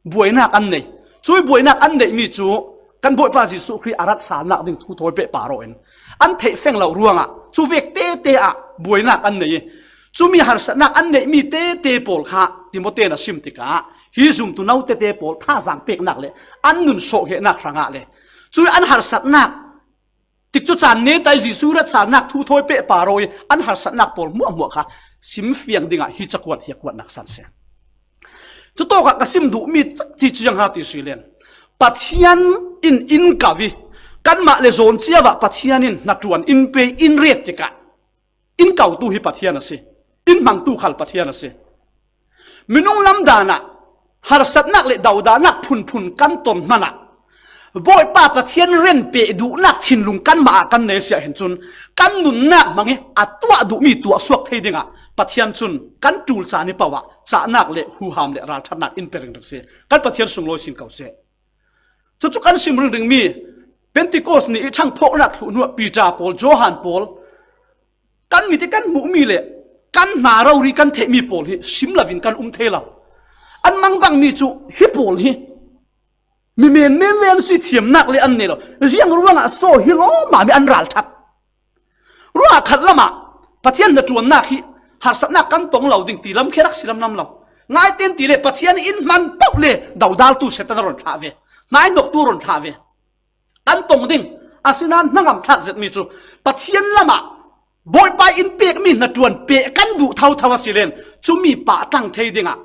buainak an nei. Cui buainak an neihmi cu kan Bawipa Jesuh Khrih a rat salnak ding thu thawi pehpar aw in an theih feng lo ruangah cuvek tete ah buainak an nei i cumi harsatnak an neihmi tete pawl kha Timote in a sim tikah hi zumtu no tete pawl thazang peknak le an nun sawhhehnak hrangah le cui an harsatnak tikcu caan neta i Jesuh rat salnak thu thawi pehpar aw i an harsatnak pawl hmuahhmuah kha simfiang dingah hi cakuat hi a kuatnak san si. Cutawkah ka sim duhmi cakci cu ziang ha ti si len Pathian in in kau i kanmah le zawn ciavah Pathian in hnaṭuan in pe in ret tikah in kautu hi Pathian a si, in hmangtu khal Pathian a si. Minung lam danah harsatnak le dodalnak phunphun kan ton hmanah Bawipa Pathian ren peh duhnak thinlung kanmah ah kan nei siah hin cun kan nunnak hmang i a tuah duhmi tuah suak thei dingah Pathian cun kan ṭul caan i poh ah cahnak le huham le ralṭhatnak in pe ringring si. Kan Pathian sunglawi sin ko seh. Cucu kan sim ringringmi Pentecost ni i ṭhangphawknak thluh hnuah Peter pawl, Johan pawl, kan mit i kan hmuhmi le kan hna rori kan theihmi pawl hi sim loin kan um thei lo. An mangbangmi cu hi pawl hi mi menmen le an si thiamnak le an nei lo. Ziang ruangah saw hi lawmam i an ralṭhat. Ruangah khat lamah Pathian hnaṭuannak hi harsatnak kan tong lo ding ti lam khi rak si lamlam lo. Ngaiten ti le Pathian in hman paoh le dodaltu Satan a run thlah ve. Hnainoktu a run thlah ve. Kan tong ding, asinain hnangam thlak zetmi cu Pathian lamah Bawipa in pekmi hnaṭuan peh kan duh thotho a si len cumi pah tlang thei dingah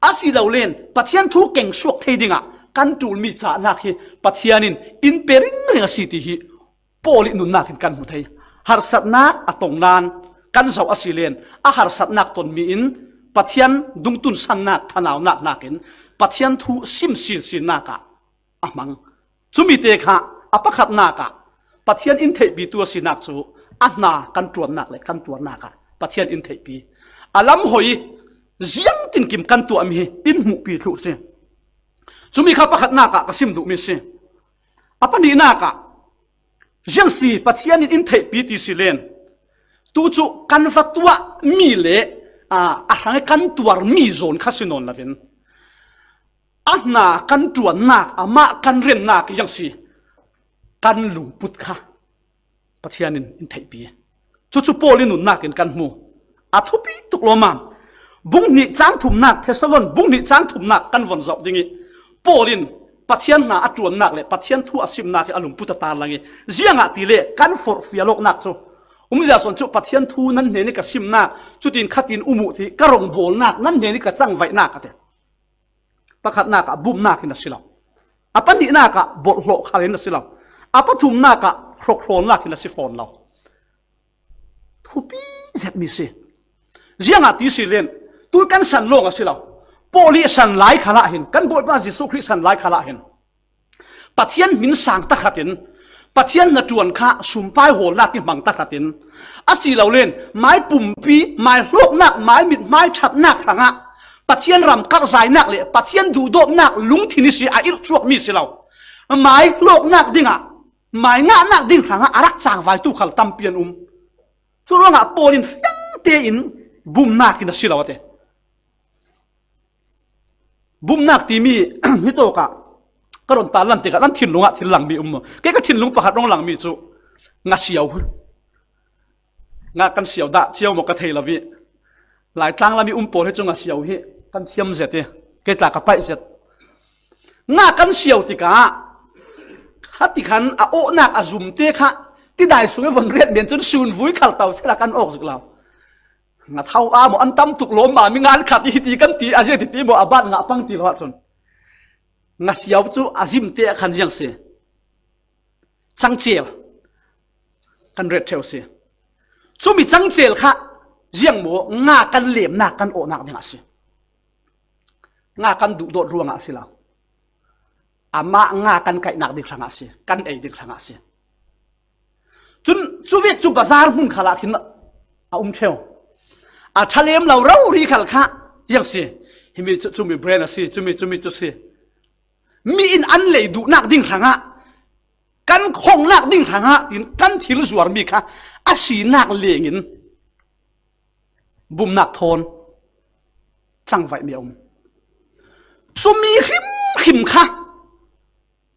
a si lo len Pathian thu keng suak thei dingah kan ṭulmi cahnak hi Pathian in in pe ringring a si ti hi Paul i nunnak in kan hmu thei. Harsatnak a tong nan kan zoh a si len a harsatnak tonmi in Pathian dungtun sannak thanaunak hnakin Pathian thu sim sinsinnak ah a hmang. Cumi te kha a pakhatnak ah Pathian in theihpitu a sinak cu a hna kan ṭuannak le kan tuarnak ah Pathian in theihpi. A lam hoi ziang tinkim kan tuahmi hi in hmuhpi thluh si. Cumi kha pakhatnak ah ka sim duhmi si. A pahnihnak ah ziang si Pathian in in theihpi ti si len tu cu kan va tuah mi le, aa, a hrang i kan tuar mi zawn kha si nawn lovin a hna kan ṭuannak, amah kan remnak ziang si kan lungput kha Pathian in in theihpi. Cucu Paul in nunnak in kan hmu. A thupi tuk lawmam. Bung hnih cang thumnak, Thesalon bung hnih cang thumnak kan von zoh ding i Paul in Pathian hna a ṭuannak le Pathian thu a simnak hi a lungput a tarlang i ziangahtile kan forhfial awknak cu umzia sawn cu Pathian thu nan hnen i ka simnak, cutin khatin um uh ti ka rongbawlnak nan hnen i ka cangvaihnak a ti. Pakhatnak ah bumnak hin a si lo. A pahnihnak ah bawlhhlawh khal hin a si lo. A pathumnak ah hrokhrawlnak hin a si fawn lo. Thupi zetmi si. Ziangah ti si len tu kan san lawng a si lo. Paul i san lai khalah hin, kan Bawipa Jesuh Khrih san lai khalah hin Pathian hmin sang takhatin Pathian hnaṭuan kha sumpai hawlnak i hmang takhatin a si lo len mai pumpi, mai hlawknak, mai mithmai ṭhatnak hrangah Pathian ram karhzainak le Pathian duhdawtnak lungthin i si a irh cuakmi si lo. Mai hlawknak dingah, mai ngahnak ding hrangah a rak cangvaitu khal tampi an um. Curuangah Paul in fiang tein bumnak hin a si lo a ti. Bumnak timi hitawkah ka run tarlan tikah nan thinlungah thil langmi um maw? Kei ka thinlung pakhat rung langmi cu ngasiau. Nga kan siau dah cio maw ka thei lo i Laitlang lam i um pawl hi cu ngasiau hi kan thiam zet i kei tla ka paih zet. Nga kan siau tikah kha tikhan a awhnak a zumte kha tidai sung i von riat men cun sunvui khal to sila kan awk zik lo. Nga thau a maw an tam tuk lawm a mi ngan khat i hiti kan ti a zia titi maw a bat ngah pang ti lo ahcun ngasiau cu a zimte ah khan ziang si. Cangcel kan ret ṭheu si. Cumi cangcel kha ziang maw nga kan lemnak kan awhnak dingah si. Nga kan duhdawt ruangah si lo. Amah nga kan kaihnak ding hrangah si, kan ei ding hrangah si. Cun cuvek cu bazar hmun khalah khin a um ṭheu. A ṭha lem lo rori khal kha ziang si. Himi cu cumi brand a si, cumi cumi cu si. Mi in an lei duhnak ding hrangah, kan khongnak ding hrangah tin kan thil zuarmi kha a sinak lengin bumnak thawn cangvaihmi a um. Cumi hrimhrim kha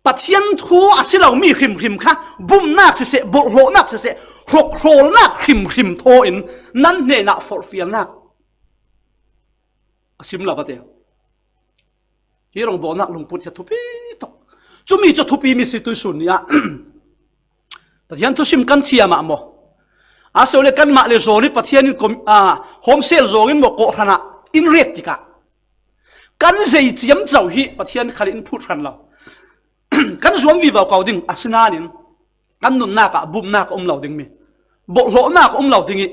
Pathian thu a si lomi hrimhrim kha bumnak siseh, bawlhhlawhnak siseh, hrokhrawlnak hrimhrim thaw in nan hnenah forhfialnak a sim lo ka ti. Hi rongbawlnak lungput hi a thupi tuk. Cumi cu thupi mi si tuisun ni ah Pathian thusim kan thiam ah maw? A si le kanmah le zawn i Pathian in kom-, aa, homsel zawng in maw kawhhran ah in ret tikah kan zei ciamco hi Pathian khal in phut hran lo. Kan zuam vivo ko ding a si nain kan nunnak ah bumnak a um lo dingmi, bawlhhlawhnak a um lo ding i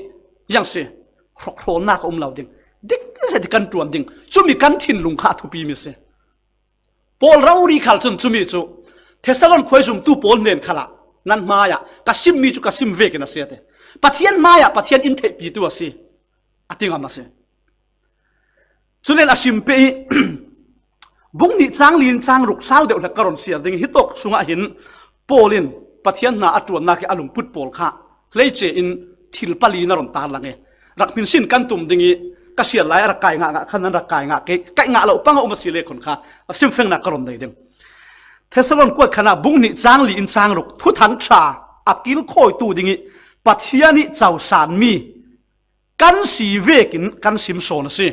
ziang si, hrokhrawlnak a um lo ding, dik zet i kan ṭuan ding, cumi kan thinlung kha a thupi mi si. Paul rori khal cun cumi cu Thesalon khuai zumtu pawl hnen khalah nan hmaiah ka simmi cu ka sim vekin a si a ti. Pathian hmaiah Pathian in theihpitu a si a ti ngam a si. Culen a sim peh i bung hnih cang li in cang ruk sau deuh hlek ka ron siar ding i hitawk sungah hin Paul in Pathian hna a ṭuannak i a lungput pawl kha hleice in thil pali na ron tarlang i rak hminsin kan tum ding i ka siar lai a rak kai ngah ngah khan nan rak kai ngah kei, kaih ngah lo pang a um a si le khun kha a simfengnak ka ron nei ding. Thesalon kuat khan ah bung hnih cang li in cang ruk thuthang ṭha a kilkhawitu ding i Pathian i cosanmi kan si vekin kan sim sawn a si.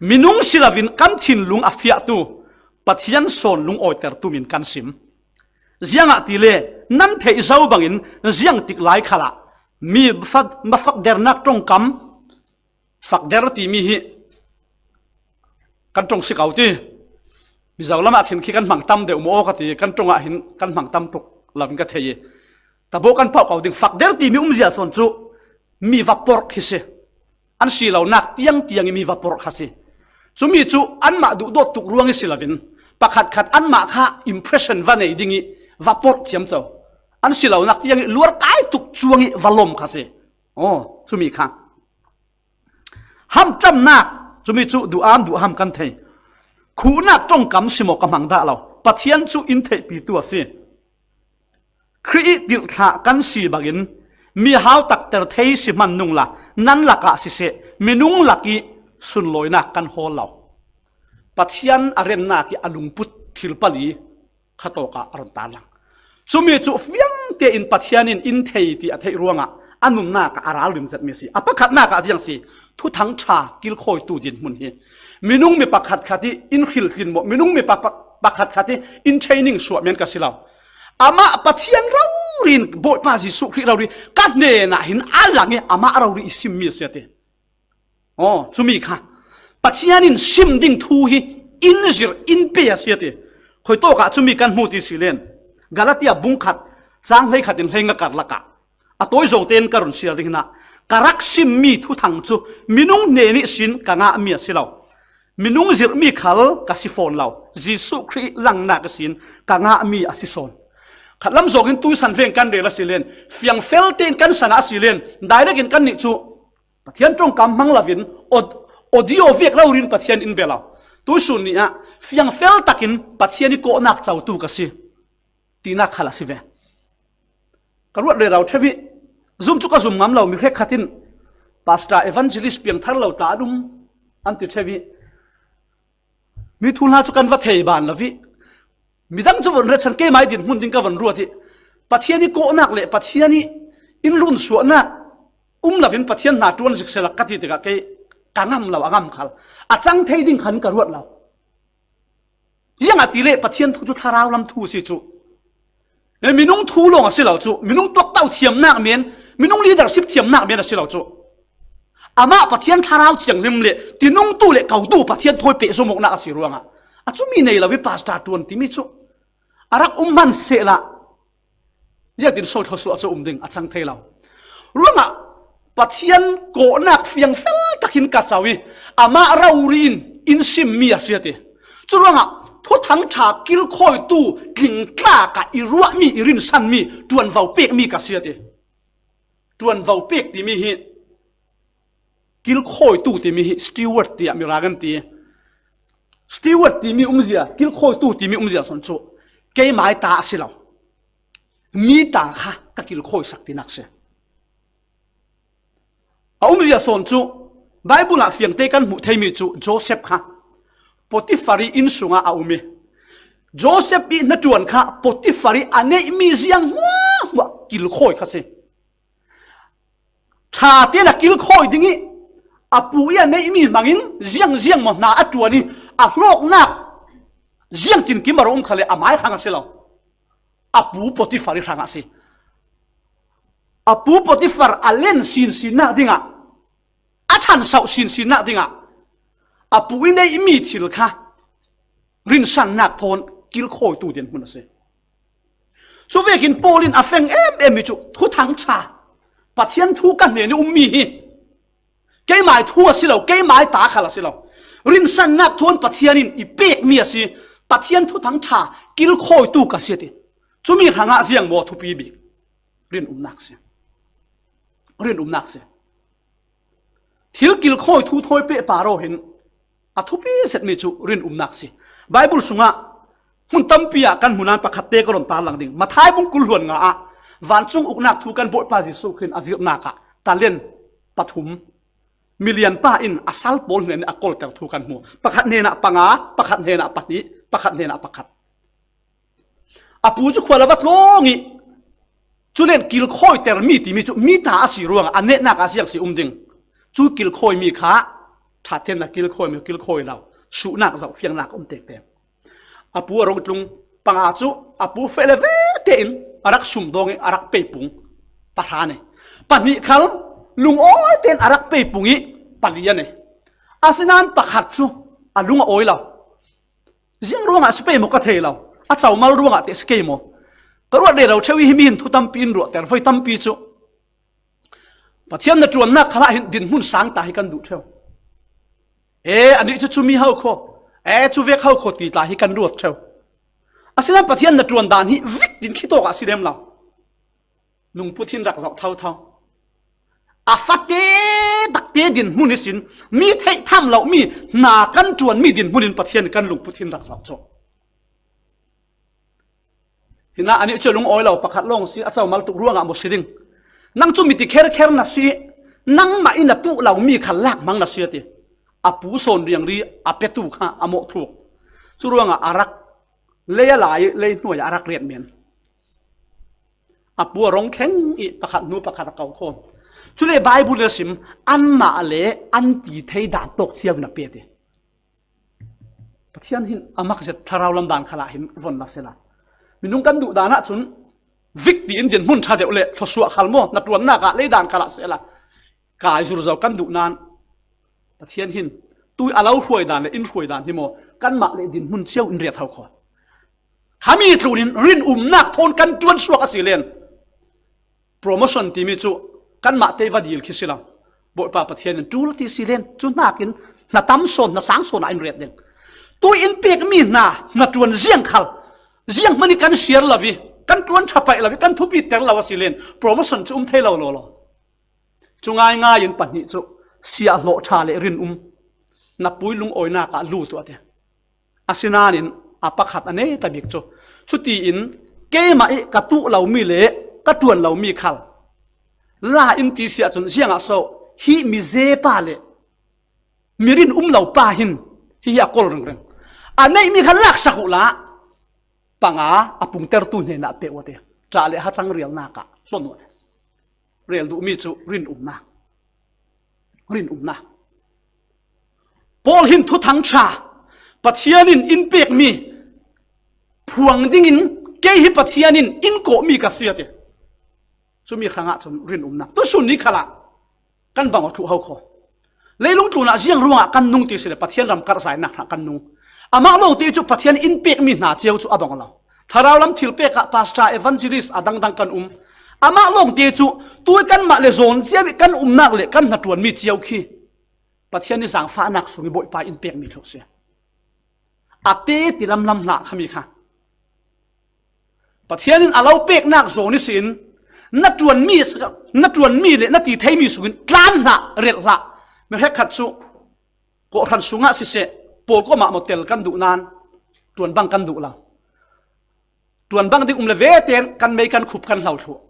Minung si loin kan thinlung a fiahtu Pathian sawn lungawitertu min kan sim. Ziangahtile nan theih zo bangin ziangtik lai khalah mi fak-, mafakdernak ṭongkam, fakder timi hi kan ṭong si ko ti. Mizo lamah khin khi kan hmang tam deuh maw ka ti, kan ṭongah hin kan hmang tam tuk loin ka thei i tabaw kan pauh ko ding. Fakder timi umzia sawn cu mi va porh hi si. An si lonak tiang tiang i mi va porh kha si. Cumi cu anmah duhdawt tuk ruang i si loin pakhatkhat anmah kha impression va nei ding i va porh ciamco. An si lonak tiang ih luar kai tuk cuang ih va lom kha si. Aw, cumi kha. Hamṭamnak, cumi cu duham duham kan thei. Khuhnak ṭongkam si maw ka hmang dah lo. Pathian cu in theihpitu a si. Khrih ih tirhthlah kan si bangin mi hautakter thei si hman nungla nan lakah siseh, minung lakih sunlawinak kan hawl lo. Pathian a remnak ih a lungput thil pali kha tawkah a run tarlang. Cumi cu fiang tein Pathian in in thei ti a theih ruangah a nunnak ah a ralrin zetmi a si. A pakhatnak ah ziang si, Thuthang ṭha kilkhawitu dinhmun hi. Minung mi pakhatkhat ih in hriltlin maw, minung mi pa-, pa-, pakhatkhat ih in training suah men ka si lo. Amah Pathian rori in Bawipa Jesuh Khrih rori ka hnenah hin a lang ih amah rori ih simmi a si a ti. Aw, cumi kha Pathian in sim ding thu hi in zir in pe a si a ti. Khuitawkah cumi kan hmu ti si len, Galatia bung khat cang hleikhat in hleinga karlak ah a tawi zo tein ka run siar ding hinah, ka rak simmi thuthang cu minung hnen ihsin ka ngahmi a si lo. Minung zirhmi khal ka si fawn lo. Jesuh Khrih langnak ihsin ka ngahmi a si sawn. Khatlam zawngin tuisan veng kan rel a si len, fiangfel tein kan sanah a si len, direct in kannih cu Pathian ṭongkam hmang loin aud-, audio vek rori in Pathian in bia lo. Tuisun ni ah fiangfel takin Pathian ih kawhnak cotu ka si tinak khal a si ve. Ka ruat rero ṭheu ih, zum cu ka zum ngam lo, mi hrekkhat in Pastor Evangelist piangthar lo ta an um an ti ṭheu ih, mi thuhla cu kan va thei ban lo ih, midang cu von ret ṭhan, keimah ih dinhmun ding ka von ruat ih, Pathian ih kawhnak le Pathian ih in runsuahnak um loin Pathian hna ṭuan zik sela ka ti tikah kei ka ngam lo, a ngam khal. A cang thei ding khan ka ruat lo. Ziangahtile Pathian thu cu thlarau lam thu a si cu. Minung thu lawng a si lo cu, minung tuakto thiamnak men, minung leadership thiamnak men a si lo cu. Amah Pathian thlarau thianghlim le tinungtu le kotu Pathian thawi pehzom awknak a si ruangah a cumi nei lo ih pastor ṭuan timi cu a rak um hman sehla, ziangtin sawlthaw suah cu um ding a cang thei lo. Ruangah Pathian kawhnak fiangfel takin ka co ih amah rori in in simmi a si a ti. Curuangah Thuthang ṭha kilkhawitu tlingtlak ah i ruahmi, i rinsanmi, ṭuanvo pekmi ka si a ti. Ṭuanvo pek timi hi, kilkhawitu timi hi steward tiah Mirang an ti. Steward timi umzia, kilkhawitu timi umzia sawn cu keimai ta a si lo. Mi ta kha ka kilkhawisak tinak si. A umzia sawn cu Baibal ah fiangte kan hmuh theimi cu Joseph kha Potifar ih inn sungah a um ih, Joseph ih hnaṭuan kha Potifar ih a neihmi ziang hmuahhmuah kilkhawi kha si. Ṭha tein a kilkhawi ding ih a pu ih a neihmi hmangin ziangziang maw hna a ṭuan ih a hlawknak ziangtin kim a ro um khal le amai hrang a si lo. A pu Potifar ih hrang a si. A pu Potifar a len sinsinnak dingah, a ṭhansoh sinsinnak dingah a pu ih neihmi thil kha rinsannak thawn kilkhawitu dinhmun a si. Cuvekin Paul in a feng emem mi cu Thuthang ṭha, Pathian thu ka hnen ih ummi hi keimai thu a si lo, keimai ta khal a si lo. Rinsannak thawn Pathian in i pekmi a si. Pathian Thuthang ṭha kilkhawitu ka si a ti. Cumi hrangah ziang maw thupi bik? Rinumnak si. Rinumnak si. Thil kilkhawi thu thawi peh par aw hin a thupi zetmi cu rinumnak si. Baibal sungah hmun tampi ah kan hmu nain pakhatte ka run tarlang ding. Matthai bung kul hluan nga ah vancung uknak thu kan Bawipa Jesuh Khrih in a zirhnak ah talent pathum milian pa in a sal pawl hnen a kolter thu kan hmu. Pakhat hnenah panga, pakhat hnenah pahnih, pakhat hnenah pakhat. A pu cu khual a va tlawng ih, cu len kilkhawitermi timi cu mi ta a si ruangah a nehnak ah ziang si um ding. Cu kilkhawimi kha ṭhathnemnak kilkhawimi kilkhawi lo, suhnak zoh fiangnak um tektek. A pu a rung tlung panga cu a pu feh le ve tein a rak sumdawng ih a rak peipung pahra nei. Pahnih khal lungawi tein a rak peipung ih pali a nei. Asinain pakhat cu a lung a awi lo. Ziang ruangah si pei maw ka thei lo. A comal ruangah teh si kei maw? Ka ruat rero ṭheu ih himi hin thu tampi in ruahter, voi tampi cu Pathian hnaṭuannak khalah hin dinhmun sang ta hi kan duh ṭheu. E, anih cu cumi ho kho, e, cu vek ho kho ti tla hi kan ruat ṭheu. Asinain Pathian hnaṭuan dan hi vik din khi tawkah si lem lo. Lungput hin rak zoh thotho. A fate takte dinhmun ihsin, mi theih tham lo mi hna kan ṭuanmi dinhmun in Pathian kan lungput hin rak zoh cu. Hinah anih cu lungawi lo pakhat lawng si, a comal tuk ruangah maw si ding? Nang cu miti kherkher na si, nangmah in a tuh lomi khal lakmang na si a ti. A pu sawn riangri a petu kha a mawh thluk. Cu ruangah a rak lei a lai, lei hnuai ah a rak riat men. A pu a rong thleng i pakhat hnu pakhat a ko khawm. Cule Baibal le sim, anmah le an ti thei dan tawk cio na pe ti. Pathian hin a mak zet thlarau lam dan khalah hin von la sela. Minung kan duh dan ah cun vik ti in dinhmun ṭha deuh le thluasuah khal maw, na ṭuannak ah lei dan khalah sela. Kai zur zo kan duh nan Pathian hin tui a lo hruai dan le in hruai dan hi maw, kanmah le dinhmun cio in riat ho kho. Khami tlun in rinumnak thawn kan ṭuan suak a si len. Promotion timi cu kanmah te va dil khi si lo. Bawipa Pathian in ṭul ti si len, cu hnakin hna tam sawn, hna sang sawn ah in riat ding. Tui in pekmi hna, hna ṭuan ziang khal, ziang hmanh i kan siar lo i, kan ṭuan ṭha paih lo i, kan thupi ter lo a si len, promotion cu um thei lo law law. Cu ngaingai in pahnih cu siah hlawh ṭha le rinum, na pui lungawinak ah lut tuah a ti. Asinain a pakhat a neta bik cu, cutiin keimah i ka tuh lomi le ka ṭuan lomi khal la in ti si ahcun, ziangah so hi mi zepa le mi rinum lo pa hin hi a kol ringring. A neihmi kha laksak uhla, panga a pungtertu hnenah pe uh a ti. Ṭah le hacang rialnak ah hlon uh a ti. Rel duhmi cu rinumnak. Rinumnak. Paul hin thuthang ṭha Pathian in in pekmi phuang dingin kei hi Pathian in in kawhmi ka si a ti. Cumi hrangah cun rinumnak tusun ni khalah kan bang aw thuh ho kho. Leilung tlunah ziang ruangah kan nung ti si le Pathian ram karh zainak hrang kan nung. Amah lawngte cu Pathian in pekmi hna cio cu a bang lo. Thlarau lam thil pek ah pastor, evangelist a dangdang kan um. Amah lawngte cu tui kanmah le zawn cio i kan umnak le kan hnaṭuanmi cio khi Pathian i zaangfahnak sung i Bawipa in pekmi thluh si. A te ti lamlam hlah khami kha Pathian in a lo peknak zawn ihsin na ṭuanmi, na ṭuanmi le na ti theimi sungin tlan hlah, relh hlah. Mi hrekkhat cu kawhhran sungah siseh, pawlkom ah maw tel kan duh nan ṭuan bang kan duh lo. Ṭuan bang ding um le ve tein kan mei kan khup kan hlo thluh.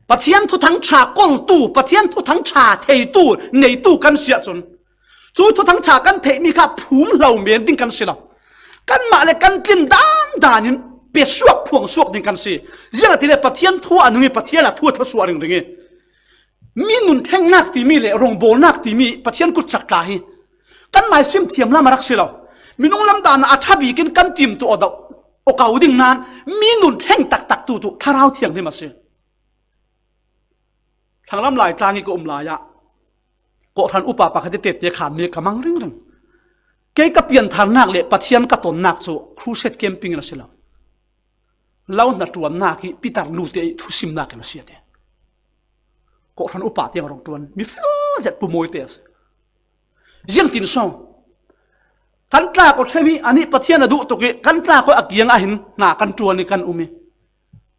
Pathian thuthang ṭha koltu, Pathian thuthang ṭha theitu, neitu kan si ahcun, cu thuthang ṭha kan theihmi kha phum hlo men ding kan si lo. Kanmah le kan tlin dan dan in pe suak phuang suak ding kan si. Ziangahtile Pathian thu a nung i Pathian a thu a thluasuah ringring i, mi nun thlengnak timi le rongbawlnak timi Pathian kutcak tla hi kan mai sim thiam lam a rak si lo. Minung lam dan a ṭha bik in kan tim tuah aw deuh, aw ko ding nan mi nun thleng taktak tu cu Thlarau Thianghlim a si. Thanglam Laitlang i ka um lai ah kawhhran upa pakhat i tette khan mi ka mang ringring. Kei ka piantharnak le Pathian ka tonnak cu crusade camping in a si lo. Lo hnaṭuannak i pitar nute i thusimnak in a si a ti. Kawhhran upa tiang rong ṭuan mi fel zet pumawi te a si. Ziangtin so kan tlak aw ṭhemi anih Pathian a duh tuk i kan tlak aw a kiang ah hin hna kan ṭuan i kan um i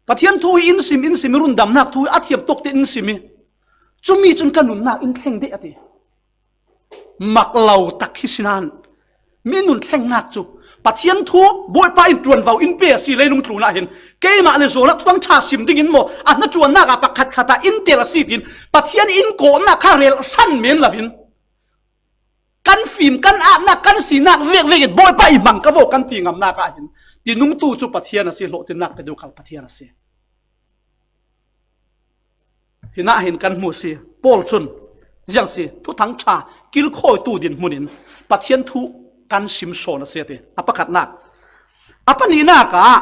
Pathian thu hi in sim, in sim i rundamnak thu hi a thiam tuk te in sim i cumi cun ka nunnak in thleng deh a ti. Mak lo tak hi sinan mi nun thlengnak cu Pathian thu Bawipa in ṭuanvo in pe a si leilung tlunah hin keimah le zawn ah thuthang ṭha sim dingin maw a hnaṭuannak ah pakhat khat ah in tel a si tiin Pathian in kawhnak kha relhsan men lo in kan fim, kan atnak, kan sinak vekvek in Bawipa i hmang ka vo kan ti ngamnak ah hin tinungtu cu Pathian a si, hlawhtinnak petu khal Pathian a si. Hinah hin kan hmu si. Paul cun ziang si, thuthang ṭha kilkhawitu dinhmun in Pathian thu kan sim sawn a si a ti. A pakhatnak. A pahnihnak ah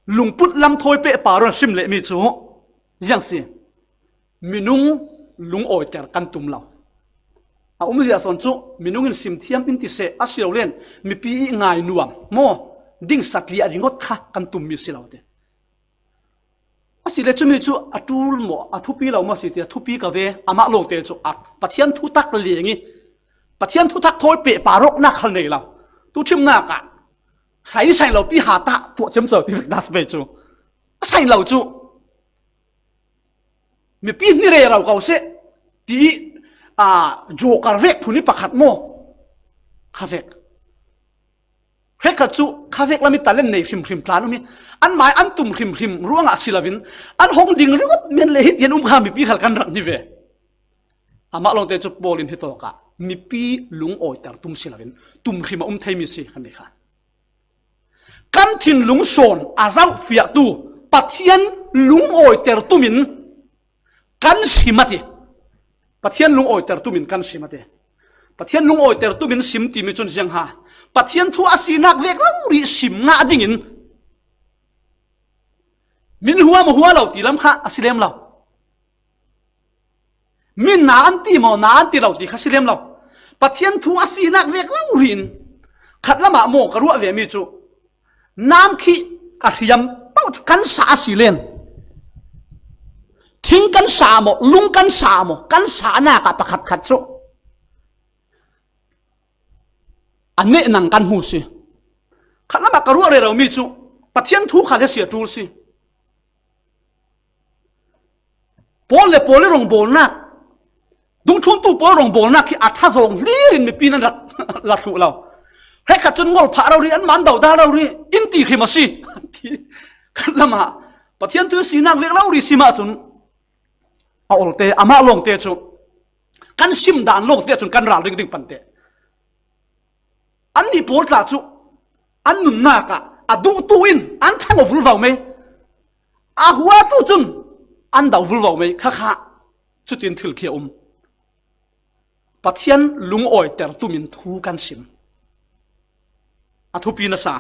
lungput lam thawi peh par a sim lehmi cu ziang si. Minung lungawiter kan tum lo. A umzia sawn cu minung in simthiam in ti seh, a si lo len mipi i ngai nuam maw, ding satli a ringawt kha kan tummi si lo ti. A si le cumi cu a ṭul maw, a thupi lo maw si ti, a thupi ka ve, amah lawngte cu a Pathian thutak leng i Pathian thutak thawi peh par rawknak khal nei lo. Tu ṭhimnak ah sai sai lo pi ha ta tuah ciamco ti vek das ve cu. sain lo cu. Mipi ni rero ko seh ti, a, joker vek phun i pakhat maw? Kha vek. Hrekkhat cu kha vek lam i talent nei hrimhrim tlan um i an mai an tum hrimhrim ruangah si loin an hong ding ringawt men le hitian um kha mipi khal kan rak ni ve. Amah lawngte cu Paul in hitawkah mipi lungawiter tum si loin tum hrim a um theimi si kan ti kha. Kan thinlung sawn a zohfiahtu Pathian lungawiter tumin kan sim a ti. Pathian lungawiter tumin kan sim a ti. Pathian lungawiter tumin sim timi cun ziang ha? Pathian thu a sinak vek rori sim ngah dingin min hua maw hua lo ti lam kha a si lem lo. Min na an ti maw, na an ti lo ti kha si lem lo. Pathian thu a sinak vek rori in khat lamah maw ka ruah vemi cu nam khi a hriam paoh cu kan sa a si len. Thing kan sa maw, lung kan sa maw, kan sanak ah pakhatkhat cu a neh nang kan hmu si. Khat lamah ka ruah rero mi cu Pathian thu kha le sia ṭul si. Paul le Paul i rongbawlnak, dungthluntu Paul rongbawlnak khi a ṭha zawng hlir in mipi nan rak la thluh lo. Hrekkhat cun ngol phah rori, anmah an dodah rori in ti hrim a si. Khat lamah Pathian thu sinak vek rori sim ahcun a olte, amah lawngte cu kan sim dan lawngte cun kan ralring ding pante. Annih pawl tla cu an nunnak ah a duhtu in an thang aw vulvo mei, a huatu cun an do vulvo mei, khakha cutin thil khi a um. Pathian lungawiter tumin thu kan sim. A thupi nasa.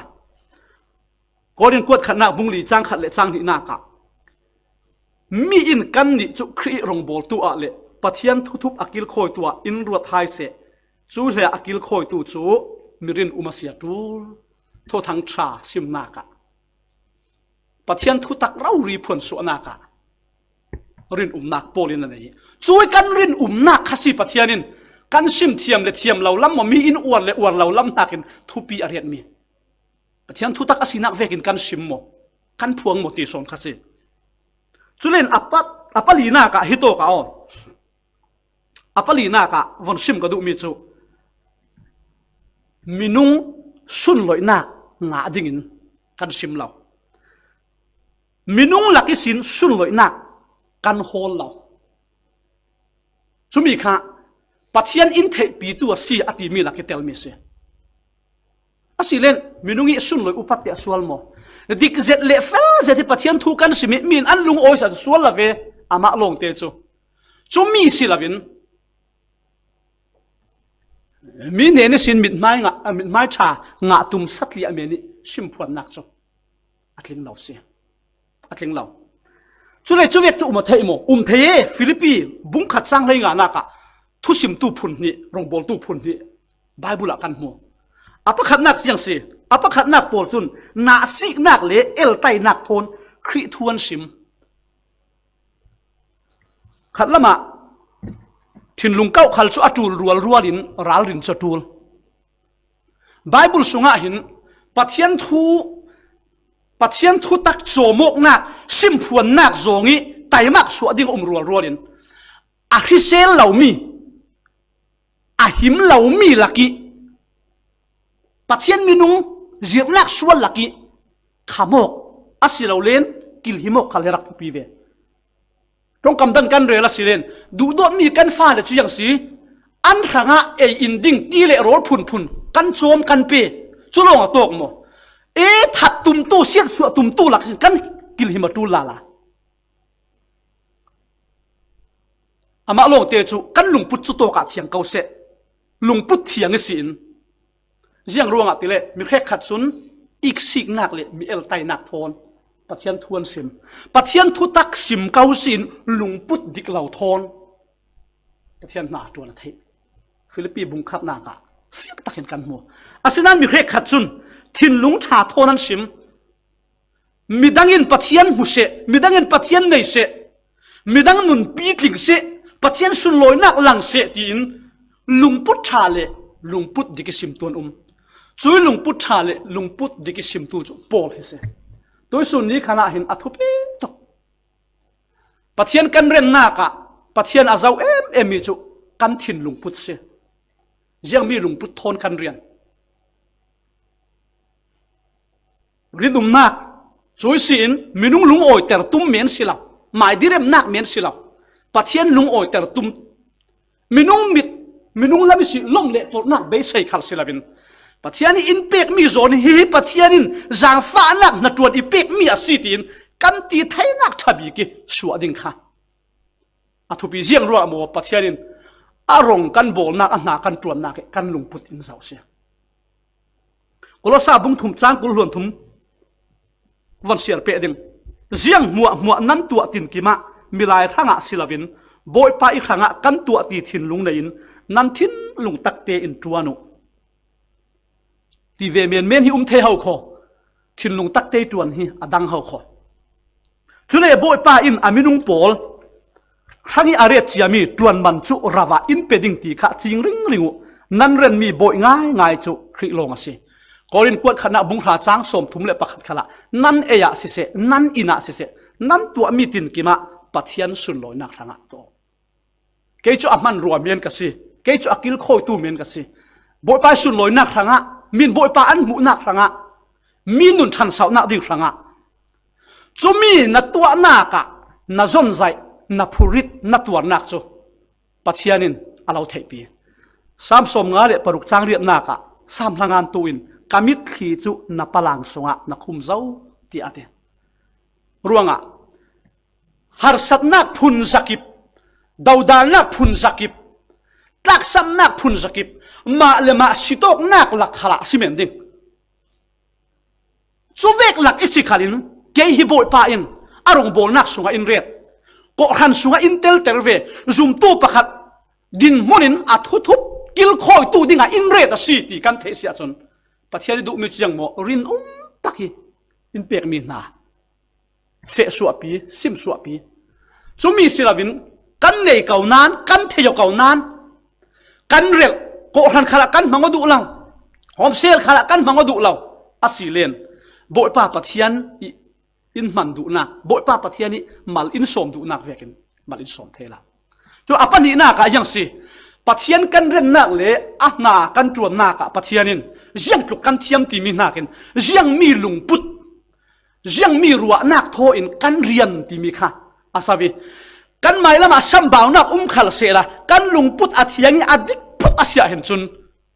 Korin kuat khatnak bung li cang khat le cang hnihnak ah mi in kannih cu Khrih i rongbawltu ah le Pathian thuthup a kilkhawitu ah in ruat hai seh. Cu hle a kilkhawitu cu mirin um a sia ṭul. Thawthang ṭha simnak ah Pathian thutak rori phuansuahnak ah rinumnak Paul in a nei. Cui kan rinumnak kha si Pathian in kan sim thiam le thiam lo lam maw, mi in uar le uar lo lam hnakin thupi a riatmi. Pathian thutak a sinak vekin kan sim maw, kan phuang maw ti sawn kha si. Culen a pa-, a palinak ah hitawk ah aw. A palinak ah von sim ka duhmi cu minung sunloihnak ngah dingin kan sim lo. Minung lak ihsin sunloihnak kan hawl lo. Cumi kha Pathian in theihpitu a si a timi lak i telmi a si. Asilen minung i sunloi upat te a sual maw? Dik zet le fel zet hi Pathian thu kan sim i mi in an lungawi sa sual lo ve, amah lawngte cu. Cumi si loin mi hnen ihsin mithmai ngah, mithmai ṭha ngah tum satliah men i simphuannak cu a tling lo si. A tling lo. Cule cuvek cu um a theih maw? Um thei e. Filipi bung khat cang hlei nganak ah thusimtu phun hnih, rongbawltu phun hnih Baibal ah kan hmu. A pakhatnak ziang si, a pakhatnak pawl cun nahsiknak le eltainak thawn Khrih thu an sim. Khat lamah thinlung kauh khal cu a ṭul rualrual in ralrin cu a ṭul. Baibal sungah hin Pathian thu, Pathian thutak cawmawknak, simphuannak zawng i taimak suah ding a um rualrual in a hrisel lomi, a him lomi lak i Pathian minung zirhnak sual lak i khamawk a si lo len kilhimawk khal he rak thupi ve. Ṭongkam dan kan rel a si len, duhdawtmi kan fale cu ziang si, an hrangah ei in ding ti le rawl phunphun kan cawm kan pe, cu lawng a tawk maw? E, that tumtu, siatsuah tumtu lak sin kan kilhim a ṭul lala. Amah lawngte cu kan lungput cu tawkah thiang ko seh, lungput thiang i si in. Ziang ruangah tile mi hrekkhat cun iksiknak le mi eltainak thawn Pathian thu an sim. Pathian thutak sim ko si in lungput dik lo thawn Pathian hna ṭuan a theih. Filipi bung khatnak ah fiang takin kan hmu. Asinain mi hrekkhat cun thinlung ṭha thawn an sim. Midang in Pathian hmu seh, midang in Pathian nei seh, midang nunpi tling seh, Pathian sunlawinak lang seh tiin lungput ṭha le lungput dik i simtu an um. Cui lungput ṭha le lungput dik i simtu cu Paul hi si. Tuisun ni khanah hin a thupi tuk. Pathian kan rennak ah Pathian a zo em em mi cu kan thinlung put si. Ziangmi lungput thawn kan rian? Ridumnak, cui si in minung lungawiter tum men si lo, mai diremnak men si lo, Pathian lungawiter tum, minung mit, minung lam i si lom le polhnak beisei khal si loin, Pathian i in pekmi zawn hi Pathian in zangfahnak hnaṭuan i pekmi a si tiin kan ti theinak ṭha bik i suah ding kha a thupi ziang ruah maw? Pathian in a rong kan bawlnak, a hna kan ṭuannak i kan lungput in zoh si. Kolosa bung thum cang kul hluan thum von siar peh ding. Ziang hmuahhmuah nan tuah tinkim ah milai hrangah si loin, Bawipa i hrangah kan tuah ti thinlung nei in nan thinlung takte in ṭuan uh. Ti ve menmen hi um thei ho kho. Thinlung takte ṭuan hi a dang ho kho. Cule Bawipa in a minung pawl hrang i a ret ciami ṭuan man cu ravah in pe ding ti kha cing ringring uh. Nan renmi bawi ngaingai cu Khrih lawng a si. Korin kuat khatnak bung hra cang sawm thum le pakhat khalah nan ei ah siseh, nan inn ah siseh, nan tuahmi tinkim ah Pathian sunlawinak hrangah tuah. Kei cu a hmanrua men ka si. Kei cu a kilkhawitu men ka si. Bawipa i sunlawinak hrangah, min Bawipa an hmuhnak hrangah, mi nun ṭhansauhnak ding hrangah, cumi na tuahnak ah na zonzaih, na phurit, na tuarnak cu Pathian in a lo theihpi. Sam sawmnga le paruk cang riatnak ah Sam hlangantu in, ka mitthli cu na palang sungah na khum zo, tiah a ti. Ruangah harsatnak phun zakip, dodalnak phun zakip, tlaksamnak phun zakip, mah le mah sitawknak lak khalah a si men ding. Cu vek lak i si khalin, kei hi Bawipa in a rongbawlnak sungah in ret, kawhhran sungah in telter ve, zumtu pakhat dinhmun in a thuthup kilkhawitu dingah in ret a si ti kan theih si ahcun, Pathian i duhmi ciang maw, rinum tak hi in pekmi hna feh suahpi, sim suahpi. Cumi si loin kan nei ko nain, kan thei ko nain, kan relh, kawhhran khalah kan hmang aw duh lo, homsel khalah kan hmang aw duh lo. A si len, Bawipa Pathian i in hman duhnak, Bawipa Pathian i mal in sawm duhnak vekin mal in sawm thei lo. Cu a pahnihnak ah ziang si, Pathian kan rennak le a hna kan ṭuannak ah Pathian in ziangtluk kan thiam timi hnakin ziangmi lungput, ziangmi ruahnak thaw in kan rian timi kha a sau i, kan mailam ah sambaunak um khal sehla kan lungput a thiang i a dik phut a si ah hin cun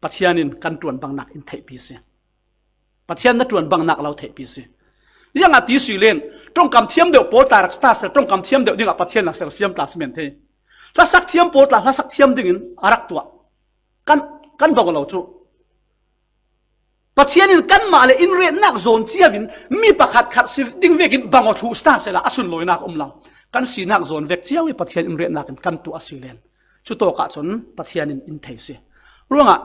Pathian in kan ṭuan bangnak in theihpi si. Pathian na ṭuan bangnak lo theihpi si. Ziangah ti si len, ṭongkam thiam deuh pawl tla rak si ta seh, ṭongkam thiam deuh dingah Pathian rak sersiam tla si men thei. Hlasak thiam pawl tla hlasak thiam dingin a rak tuah. Kan, kan bang lo cu. Pathian in kanmah le in retnak zawn cio in mi pakhat khat si ding vekin bang aw thluh si ta sehla a sunlawinak a um lo. Kan sinak zawn vek cio i Pathian in retnak in kan tuah a si len, cutawk ah cun Pathian in in thei si. Ruangah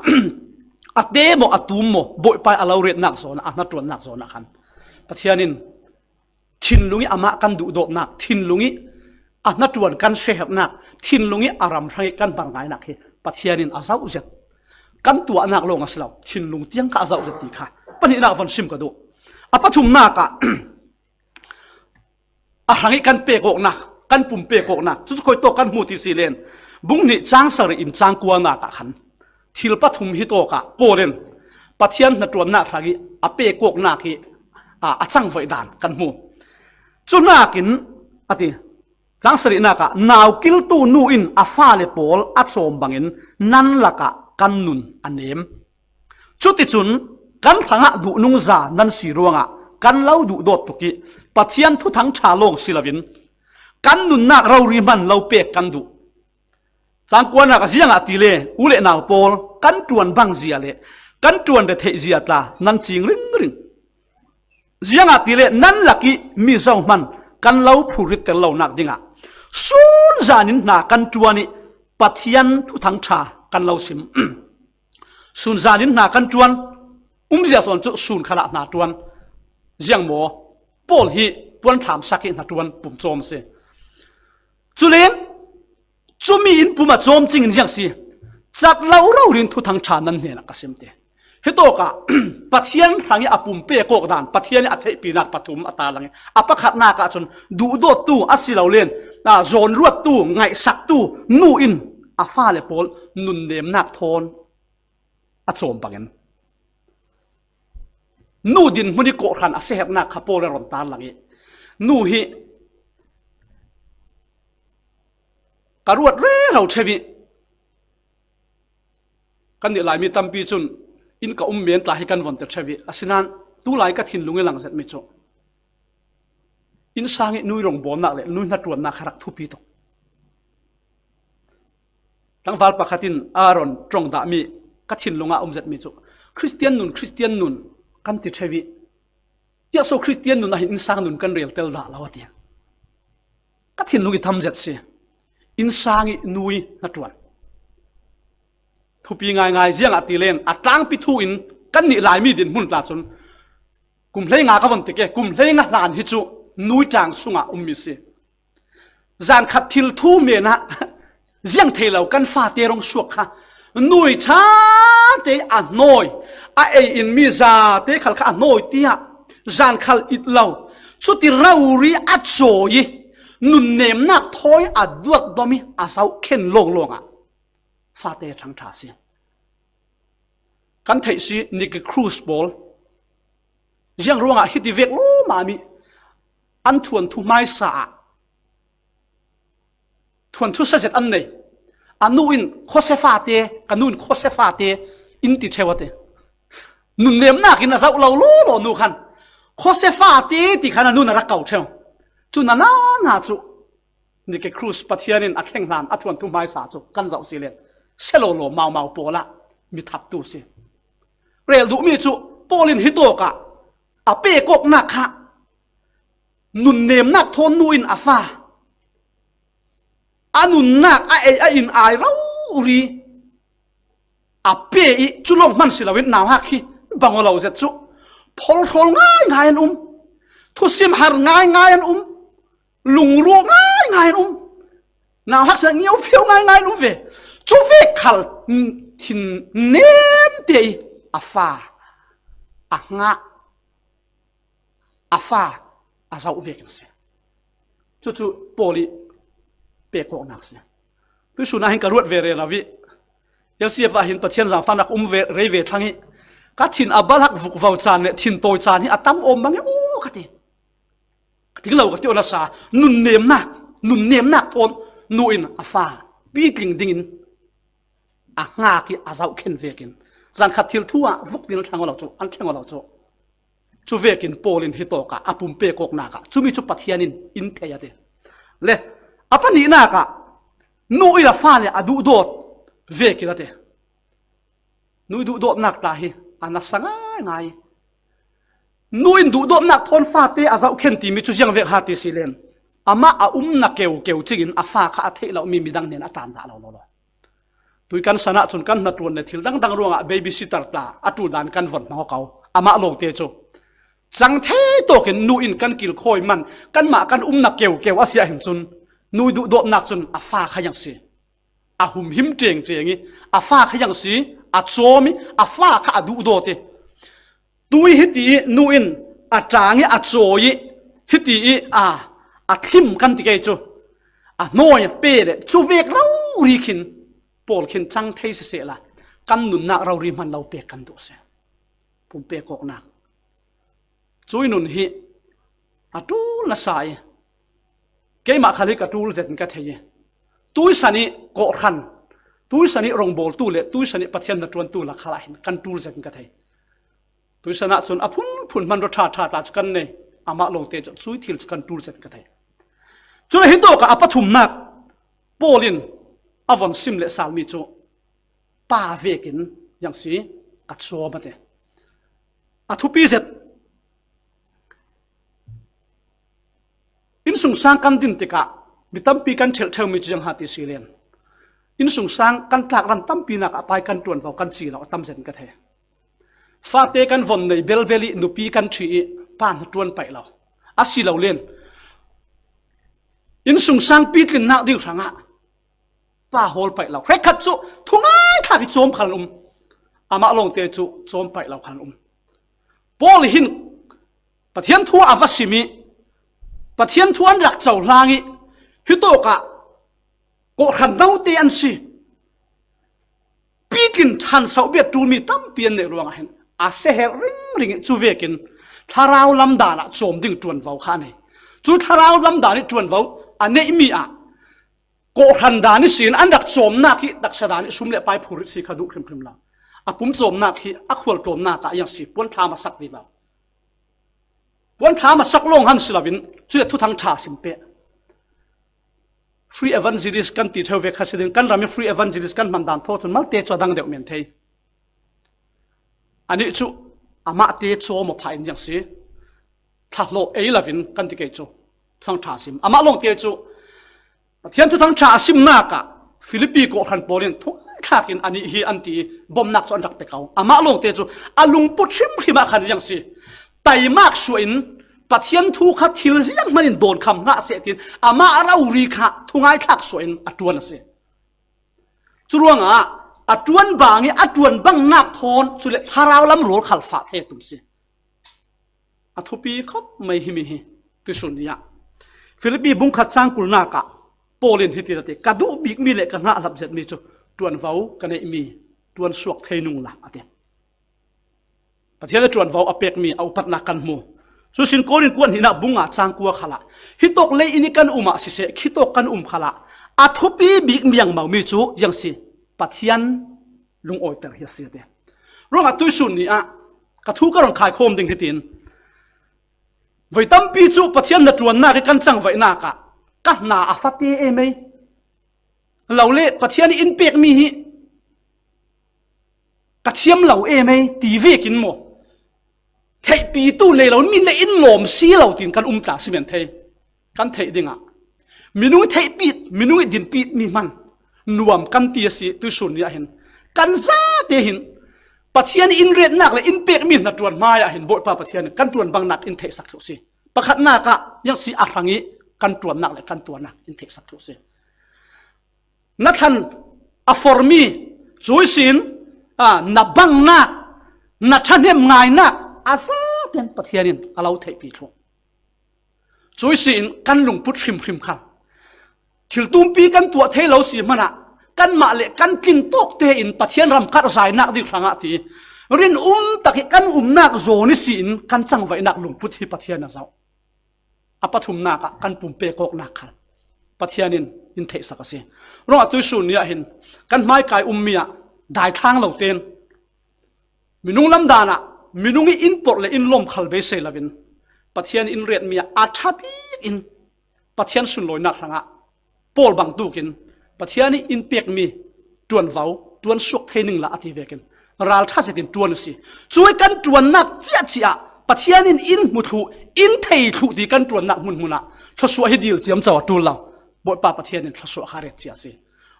a te maw, a tum maw, Bawipa i a lo retnak zawn ah, a hnaṭuannak zawn ah khan Pathian in thinlung i amah kan duhdawtnak, thinlung i a hnaṭuan kan siaherhnak, thinlung i a ram hrang i kan hmar ngainak hi Pathian in a zoh zet. Kan tuahnak lawng a si lo, thinlung tiang kha a zoh zet ti kha pahnihnak von sim ka duh. A pathumnak ah a hrang i kan pek awknak, kan pum pek awknak, cucu khuitawk kan hmu ti si len, bung hnih cang sarih in cang kuanak ah khan thil pathum hi tawk ah Paul in Pathian hnaṭuannak hrang i a pek awknak hi, a, a cangvaih dan kan hmu. Cu hnakin a ti, cang sarihnak ah, nau kiltu nu in a fale pawl a cawm bangin nan lakah kan nun a nem. Cuticun kan hrangah duhnungza nan si ruangah kan lo duhdawt tuk i Pathian thuthang ṭha lawng si loin kan nunnak rori hman lo pek kan duh. Cang kuanak ah, ziangahtile u le nau pawl, kan ṭuan bang zia le kan ṭuan retheih zia tla nan cing ringring. Ziangahtile nan lak i mi zohman kan lo phurritter lonak dingah sun zan in hna kan ṭuan i Pathian thuthang ṭha kan lo sim. Sun zan in hna kan ṭuan, umzia sawn cu sun khalah hna ṭuan. Ziang maw? Paul hi puan thlam sak i hnaṭuan pumcawm a si. Culen cumi in pum a cawm cingin ziang si, cat lo rori in thuthang ṭha nan hnenah ka sim ti. Hitawk ah Pathian hrangih a pumpe kawk dan, Pathian ih a theihpinak pathum a tarlang ih, a pakhatnak ahcun duhdawttu a si lo len, aa, zawnruattu, ngaihsaktu nu in a fale pawl nunnemnak thawn a cawm bangin, nu dinhmun ih kawhhran a si herhnak kha Paul in a run tarlang ih, nu hi ka ruat rero ṭheu ih, kan nih Laimi tampi cun inn ka um men tla hi kan von ti ṭheu ih, asinain tulai ka thinlung ih lang zetmi cu innsang ih nui rongbawlnak le nui hnaṭuannak kha rak thupi tuk. Tlangval pakhat in Aaron ṭong dahmi ka thinlung ah um zetmi cu, Khristian nun, Khristian nun kan ti ṭheu ih, tiah so Khristian nun ah hin innsang nun kan rel tel dah lo a ti. Ka thinlung ih tham zet si. Innsang ih nui hnaṭuan thupi ngaingai, ziangahtile a tlangpi thu in kan nih Laimi dinhmun tla cun kum hleinga ka von ti ke, kum hleinga hlan hi cu nui ṭang sungah ummi si. Zankhat thil thu men ah ziang thei lo kan fate rung suak kha nui ṭha te a hnawi, a ei inmi zate khal kha a hnawi tiah zankhal it lo. Cuti rori a cawi ih nunnemnak thawi a duakdom ih a zohkhen lawnglawng ah fate a ṭhangṭha si. Kan theih si, Nicky Cruz pawl ziang ruangah hiti vek lawmam ih an thuanthu hmaisa ah thuanthu sa zet an nei. A nu in khuase fate, ka nu in khuase fate in ti ṭheu a ti. Nunnemnak in a zoh lo lawlaw nu khan khuase fate ti khan a nu in a rak ko ṭheu. Cun a nana cu Nicky Cruz Pathian in a thleng hlan a thuanthu hmaisa cu kan zoh si len, sia lawlaw maumau pawl ah mi thattu si. Rel duhmi cu Paul in hitawk ah a pekawknak kha nunnemnak thawn nu in a fa, a nunnak a ei a in ai rori a pe ih, cu lawng hman si loin nauhak hi bang aw lo zet cu phorhrawl ngaingai an um, thusim har ngaingai an um, lungruah ngaingai an um, nauhak sinah ngiau fiau ngaingai an um ve. Cu vek khal thin nem te ih a fa a hngah, a fa a zoh vekin si. Cucu Paul ih pekawknak si. Tuihsun ah hin ka ruat ve rero ih, L C F ah hin Pathian zaangfahnak um ve, rei ve thlang ih, ka thin a balhak vukvo caan le thin tawi caan hi a tam awm bang ih aw ka ti. Ka ting lo ka ti aw nasa, nunnemnak, nunnemnak thawn nu in a fa pitling dingin a hngak ih a zohkhen vekin, zankhat thil thu ah vuk tin an thleng aw lo cu, an thleng aw lo cu. Cu vekin Paul in hitawk ah a pumpe kawknak ah cumi cu Pathian in in thei a ti. Le a pahnihnak ah nu ih a fale a duhdawt vekin a ti. Nu ih duhdawtnak tla hi a nasa ngaingai. Nu in duhdawtnak thawn fate a zohkhen timi cu ziang vek ha ti si len, amah a umnak keukeu cingin a fa kha a theih lomi midang hnen a tlan dah lo lawlaw. Tui kan san ahcun kan hnaṭuan le thil dangdang ruangah babysitter tla a ṭul dan kan von hmang aw ko. Amah lawngte cu cang thei tawkin nu in kan kilkhawi man, kanmah kan umnak keukeu a si ahhin cun nu ih duhdawtnak cun a fa kha ziang si. A humhim ṭengṭeng ih a fa kha ziang si, a cawm ih a fa kha a duhdawt ih, tui hiti ih nu in a ṭang ih a cawi ih hiti ih a, a thlim kan ti kei cu, a hnawi a pe le cu vek rori khin Paul khin cang thei sisehla kan nunnak rori hman lo pek kan duh si. Pumpe kawknak. Cui nun hi a ṭul nasa ih, keimah khal hi ka ṭul zet in ka thei ih, tuisan ih kawhhran, tuisan ih rongbawltu le tuisan ih Pathian hnaṭuantu lak khal ah hin kan ṭul zet in ka thei. Tuisan ahcun a phunphun hmanraw ṭhaṭha tla cu kan nei, amah lawngte cu cui thil cu kan ṭul zet in ka thei. Cule hitawk ah a pathumnak Paul in a von sim le salmi cu pa vekin ziang si, ka cawm a ti. A thupi zet. Innsungsang kan din tikah mi tampi kan ṭhelh ṭheumi cu ziang ha ti si len, innsungsang kan tlakran tampinak ah pa ih kan ṭuanvo kan ci lo a tam zet in ka thei. Fate kan von nei belbel ih nupi kan ṭhi ih pa hnaṭuan paih lo. A si lo len innsungsang pitlinnak ding hrangah pa hawl paih lo. Hrekkhat cu thungai thlak ih cawm khal an um. Amah lawngte cu cawm paih lo khal an um. Paul hin Pathian thu a va sim ih, Pathian thu an rak cohlang ih, hitawkah kawhhran note an si. Pitlin ṭhansoh biat ṭulmi tampi an neih ruangah hin a sia herh ringring ih, cuvekin thlarau lamdan ah cawm ding ṭuanvo kha a nei. Cu thlarau lamdan ih ṭuanvo a neihmi ah kawhhran dan ihsin an rak cawmnak hi taksa dan ih sum le pai phur ihsi kha duh hrimhrim lo. A pum cawmnak hi a khual tlawmnak ah iang si puan thlam a sak vivo. Puan thlam a sak lawng han si loin, cule Thuthang ṭha sim peh. Free evangelist kan ti ṭheu ve kha si ding, kan ram ih free evangelist kan hman dan thaw cun malte cu a dang deuh men thei. Anih cu amahte cawm aw pha in ziang si. Thlahlawh ei loin kan ti kei cu. Thuthang ṭha sim. Amah lawngte cu Pathian Thuthang ṭha a simnak ah Filipi kawhhran pawl in thungaithlak in anih hi an ti ih bomnak cu an rak pe ko. Amah lawngte cu a lungput hrimhrim ah khan ziang si. Taimak suah in Pathian thu kha thil zianghman in dawnkham hlah seh tiin amah a rori kha thungaithlak suah in a ṭuan a si. Curuangah a ṭuan bang ih a ṭuan bangnak thawn cule thlarau lam rawl khal fah thei a tum si. A thupi khawp mai himi hi tuisun ni ah Filipi bung khat cang kulnak ah Paul in hiti a ti, ka duh bikmi le ka hngah hlap zetmi cu ṭuanvo ka neihmi ṭuan suak thei nung la a ti. Pathian a ṭuanvo a pekmi a upatnak kan hmu. Cusin Korin kuat hnihnak bung nga cang kua khalah hitawk lei inn ih kan um ah siseh, khitawk kan um khalah a thupi bik miangmomi cu ziang si, Pathian lungawiter hi a si a ti. Ruangah tuisun ni ah ka thu ka run khaikhawm ding hitin, voi tampi cu Pathian na ṭuannak ih kan cangvaihnak ah ka hna a fate e mei, lo le Pathian ih in pekmi hi ka thiam lo e mei ti vekin maw, theihpitu nei lo, mi le in lawm si lo tiin kan um tla si men thei. Kan theih dingah minung ih theihpit, minung ih dinpit mi hman nuam kan ti a si. Tuisun ni ah hin kan zate hin Pathian ih in retnak le in pekmi hna ṭuan hmaiah hin Bawipa Pathian in kan ṭuan bangnak in theihsak thluh si. Pakhatnak ah ziang si, a hrang ih kan ṭuannak le kan tuahnak in theihsak thluh si. Na thlan a formi cu ihsin, a, na bangnak, na ṭhahnem ngainak a zaten Pathian in a lo theihpi thluh. Cu ihsin kan lungput hrimhrim khan thil tumpi kan tuah thei lo si hmanah kanmah le kan tling tawk tein Pathian ram karh zainak ding hrangah ti rinum tak ih kan umnak zawn ihsin kan cangvaihnak lungput hi Pathian a zoh. A pathumnak ah kan pumpek awknak khal Pathian in in theihsak a si. Ruangah tuisun ni ah hin kan hmaikai ummi ah daithlang lo tein minung lamdan ah minung ih in porh le in lawm khal beisei loin Pathian in retmi ah a ṭha bik in Pathian sunlawinak hrangah Paul bangtukin Pathian ih in pekmi ṭuanvo, ṭuan suak thei ning la a ti vekin ralṭha zetin ṭuan a si. Cuih kan ṭuannak ciahciah Pathian in in hmu thluh, in thei thluh ti kan ṭuannak hmunhmun ah thluasuah hi dil ciamco a ṭul lo. Bawipa Pathian in thluasuah kha ret cia a si.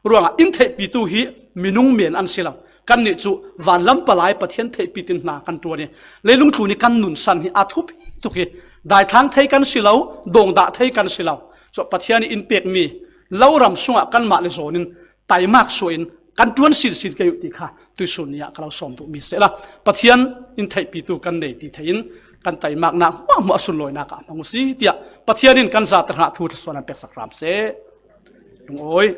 Ruangah in theihpitu hi minung men an si lo. Kannih cu vanlam palai Pathian theihpi tin hna kan ṭuan ih leilung tlun ih kan nunsan hi a thupi tuk hi. Daithlang thei kan si lo, dawngdah thei kan si lo. Cu Pathian ih in pekmi lo ram sungah kanmah le zawn in taimak suah in kan ṭuan sinsin kei uh ti kha tuisun ni ah ka lo sawm duhmi sehla Pathian in theihpitu kan nei ti thei in kan taimaknak hmuahhmuah a sunlawinak ah hmang uh si tiah Pathian in kan zate hrangah thu thluasuah nan peksak hram seh. Lungawi.